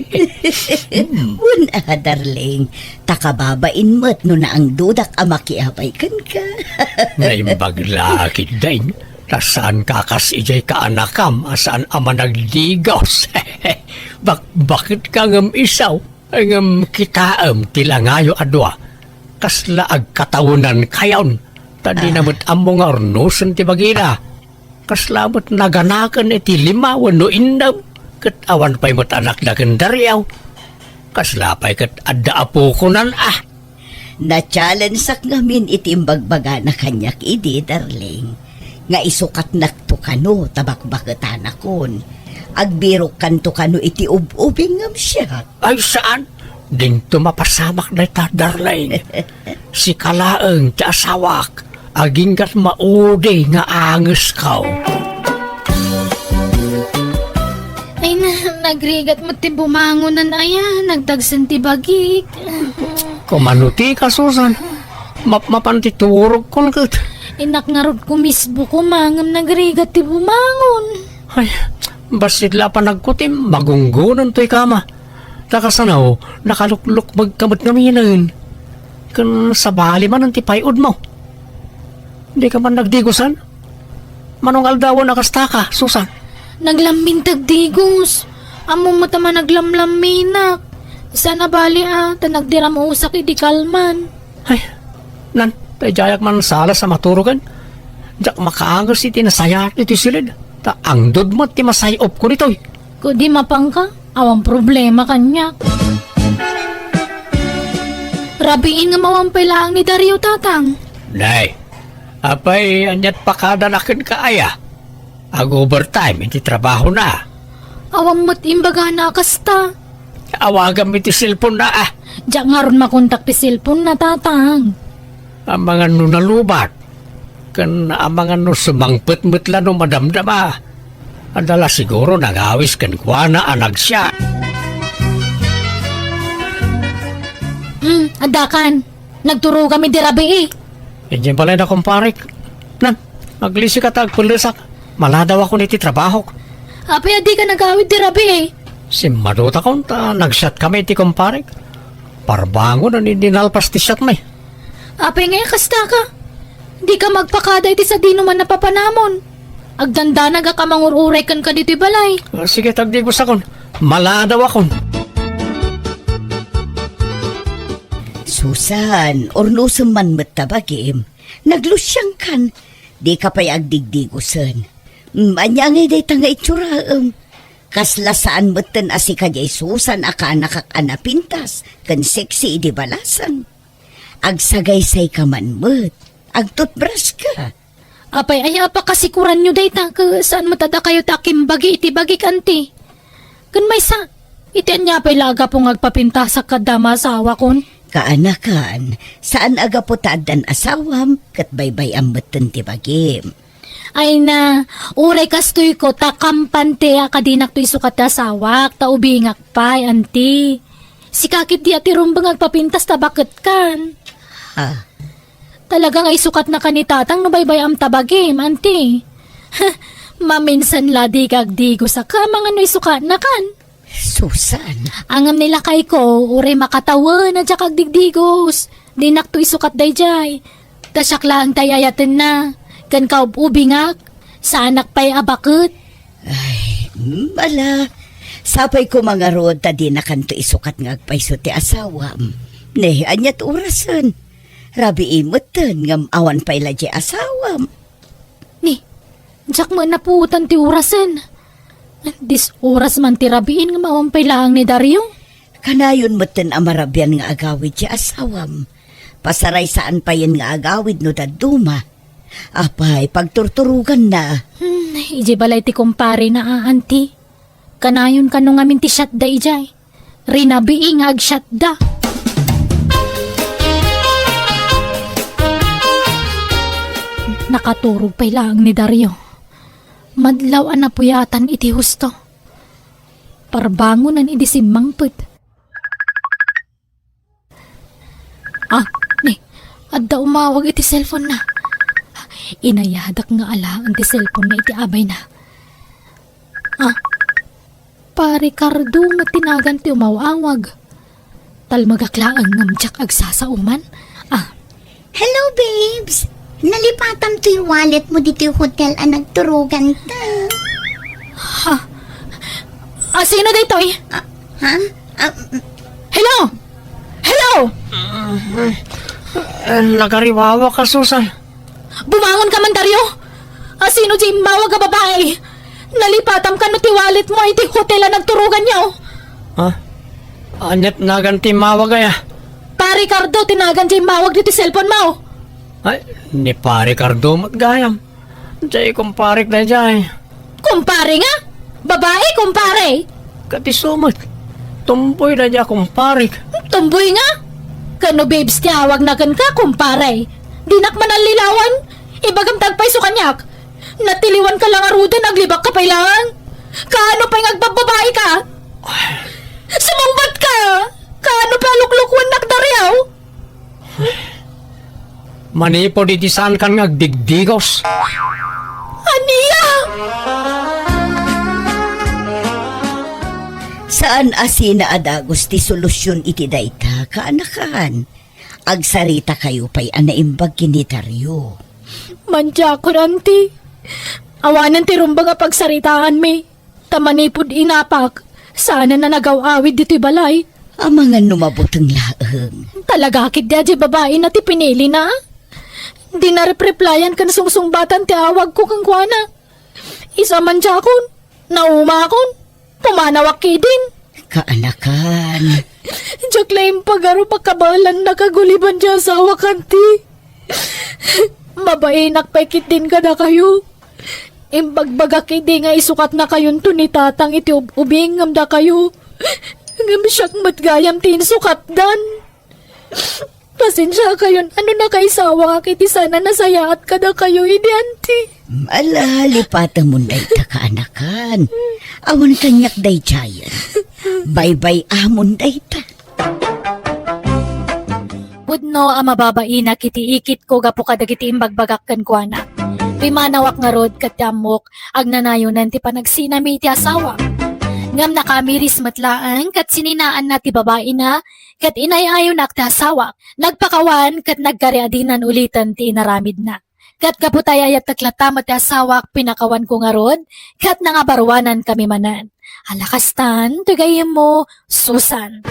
Wen a, darling, ta kababain met no naangdudak a makiabay kenka. Naimbag la ketdin, ta saanka kas idiay kaanakam a saan a managdigos. Bak-, bakit ka ngem isaw? Ngem kitaem ti langayo a dua, kasla agkatawenankayon, ta dina met ammo nga urnosen ti bagina. Kasla met naganaken iti lima wenno innem, ket awan pay met anakda ken Dario. Kasla pay ket adda apokonan a. Na-challengeak ngamin iti imbagbagana kaniak idi, darling, nga isukatnakto kano ta bakbaketanakon. Agbirokkanto kano iti ub-ubing ngem siak. Ay, saan? Dinto mapasamak dayta, darling. Sika laeng ti asawak. Aginggat maudi nga angesko. Ay na, nagrigat met ti bumangonan aya, nagdagsen ti bagik. Kumano ti kasusan? Mapmapan ti turogkon ket. Innak ngarud kumisbo koma ngem nagrigat ti bumangon. Ay, bassit la a panagkutim, magunggonen toy kama. Ta kasano, nakaluklukbegka met ngaminen. Ken sabali manen ti pay-odmo. Dika man nagdigosan? Mano nga aldawen a kastaka, Susan? Naglammin ti agdigos. Ammom met a managlamlamminak. Saan a bali a, ta nagdiramusak idi kalman. Ay, nan, ta idiayak man salas a maturogen. Diak makaanges iti nasayaat iti siled. Ta angdod met ti masay-opko ditoy. Kadi mapanka, awan problema kaniak. Rabiin ngem awan pay laeng ni Dario, Tatang. Nay, apay, ania't pakadana kenka aya? Ag-overtime iti trabahona. Awan met imbagana a kasta. Awagam iti cellphone na, ah. Diak ngarud makontak ti cellphone na, Tatang. Amangan no nalubat, ken amangan no sumangpet met la no madamdama. Adda la siguro nangawis kenkuana a nagsiat. Hmm, addakan. Nagturogam idi rabii. Idiay balay da, kumparik. Nan, aglisika ta agpellesak. Maladawakon iti trabahok. Apay a dika nagawid idi rabii? Simmadutakon ta nagsiatkami iti kumparik. Parbangon a ni dinalpas ti siatmi. Apay ngay a kastaka? Dika magpakada iti sadino man a papanamon. Agdandanagak a mangur-uray kenka ditoy balay. Ah, sige, tagdigusakon. Maladawakon. Susan, urnosem man met ta bagim. Naglusiangkan. Dika pay agdigdigosen. Mm, ania ngay dayta nga itsuraem? Kasla saan metten a sika diay Susan a kaanakak a napintas ken sexy idi balasang. Agsagaysayka man met. Agtutbraska. Apay aya a pakasikuranyo dayta, ket saan met a dakayo ti akimbagi iti bagik, anti? Ken maysa, iti ania pay la a gapu nga agpapintasak kadda maasawakon? Kaanakan, saan a gapu ta addan asawam, ket baybay-am metten ti bagim. Ay na, uray kastoyko, ta kampante a kadinakto isukat ti asawak, ta ubingak pay, anti. Sika ketdi a ti rumbeng agpapintas ta baketkan. Ha? Talaga nga isukatnaka ni Tatang no baybay-am ta bagim, anti. Maminsan la dika agdigos a ka, amangan no isukatnakan. Susan. Ngem ni lakayko, uray makatawen a diak agdigdigos. Dinakto isukat daydiay. Ta siak laeng ti ay-ayatenna. Ken kaub-ubingak, saanak pay a baket. Ay, mm, ala. Sapay koma ngarud ta dinakanto isukat nga agpayso ti asawam. Ne, ania ti orasen? Rabii metten ngem awan pay la diay asawam. Ni, diak met napuotan ti orasen. Dis oras man ti rabiin ngem awan pay laeng ni Dario. Kanayon metten a marabian nga agawid diay asawam. Pasaray saan payen nga agawid no dadduma. Apay, pagturturoganna. Hmm, idiay balay ti kumparena a, anti. Kanayon kano ngamin ti siatda idiay. Rinabii nga agsiatda. Nakaturog pay laeng ni Dario. Madlaw a napuyatan iti husto. Parbangonan idi simmangpet. Ah, ni, adda umawag iti cellphone na. Inayadak nga alaen ti cellphone na iti abay na. Ah, Pare Cardo met ti nagan ti umaw-awag. Talmagak laeng ngem diak agsasao man. Ah. Hello, babes. Nalipatam toy wallet mo ditoy hotel a nagturoganta. Ha? Ah, sino daytoy? Ah, ha? Ah, Hello! Hello! Eh, nagariwawa ka, Susan. Bumangon ka man, Dario! Ah, sino di immawag a babae? Nalipatam kano ti wallet mo iti hotel a nagturoganyo? Ha? Aniat nagan ti immawag aya? Pare Cardo ti nagan di immawag ditoy cellphone mo. Ay, ni Pare Cardo met gayam. Jay, kumparek dayjay. Kumpare nga? Babae, kumpare? Katiso met. Tumboy dayjay a kumparek. Tumboy nga? Kano babes ti awagna kenka, kumpare? Dinak manallilawan. Ibagam ta agpayso kaniak. Natiliwan ka la ngaruden, aglibak ka pay laeng. Kaano pay nga agbabbabae ka? Sumungbat ka! Kaano pay a luklukuennak, Dario? Manipud iti saankan nga agdigdigos. Ania? Saan a sina a dagus ti solusion iti dayta, kaanakan. Agsarita kayo pay a naimbag ken ni Dario. Mandiakon, anti. Awanen ti rumbeng a pagsaritaanmi. Ta manipud inapak, saanen a nagaw-awid ditoy balay. Amangan no mabuteng laeng. Talaga ketdi a diay babaena ti pinilina? Di na repreplayan ken sungsungbatan ti awagko kenkuana. Isu a mandiakon, naumakon, pumanawak ketdin. Kaanakan. Diak la impagarup a kabaelannak a guliban diay asawak, anti. Mabainak pay ketdin kadakayo. Imbagbagak idi nga isukatnakayonto ni Tatang iti ub-ubing ngem dakayo. Ngem siak met gayam ti insukatdan. Pasensiakayon, ano nakaisawangak iti sana nasayaat kadakayo idi anti. Ala, lipatemon dayta kaanakan. Awan kaniak daydiayen. Baybay-amon dayta. Pudno a mababainak iti ikitko gapu kadagiti imbagbagak kenkuana. Pimanawak ngarud ket ti ammok, agnanayonen ti panagsinami iti asawak. Ngem nakamiris met laeng ket sininaanna ti babaina ket inay-ayonak ti asawak. Nagpakawan ket nagkariadinan uliten ti inaramidna. Ket gapu ta ay-ayattek latta met ti asawak, pinakawanko ngarud, ket nangabaruanankami manen. Ala kastan, ti gayyemmo, Susan.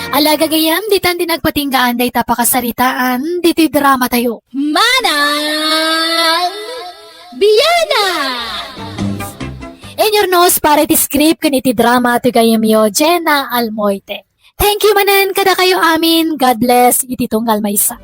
Ala gagayyem, ditan ti nagpatinggaan dayta pakasaritaan, ditoy drama tayo. Manang Biana! Inyurnos para iti script ken iti drama ti gayyemyo, Jenna Almoite. Thank you manen kadakayo amin. God bless iti tunggal maysa.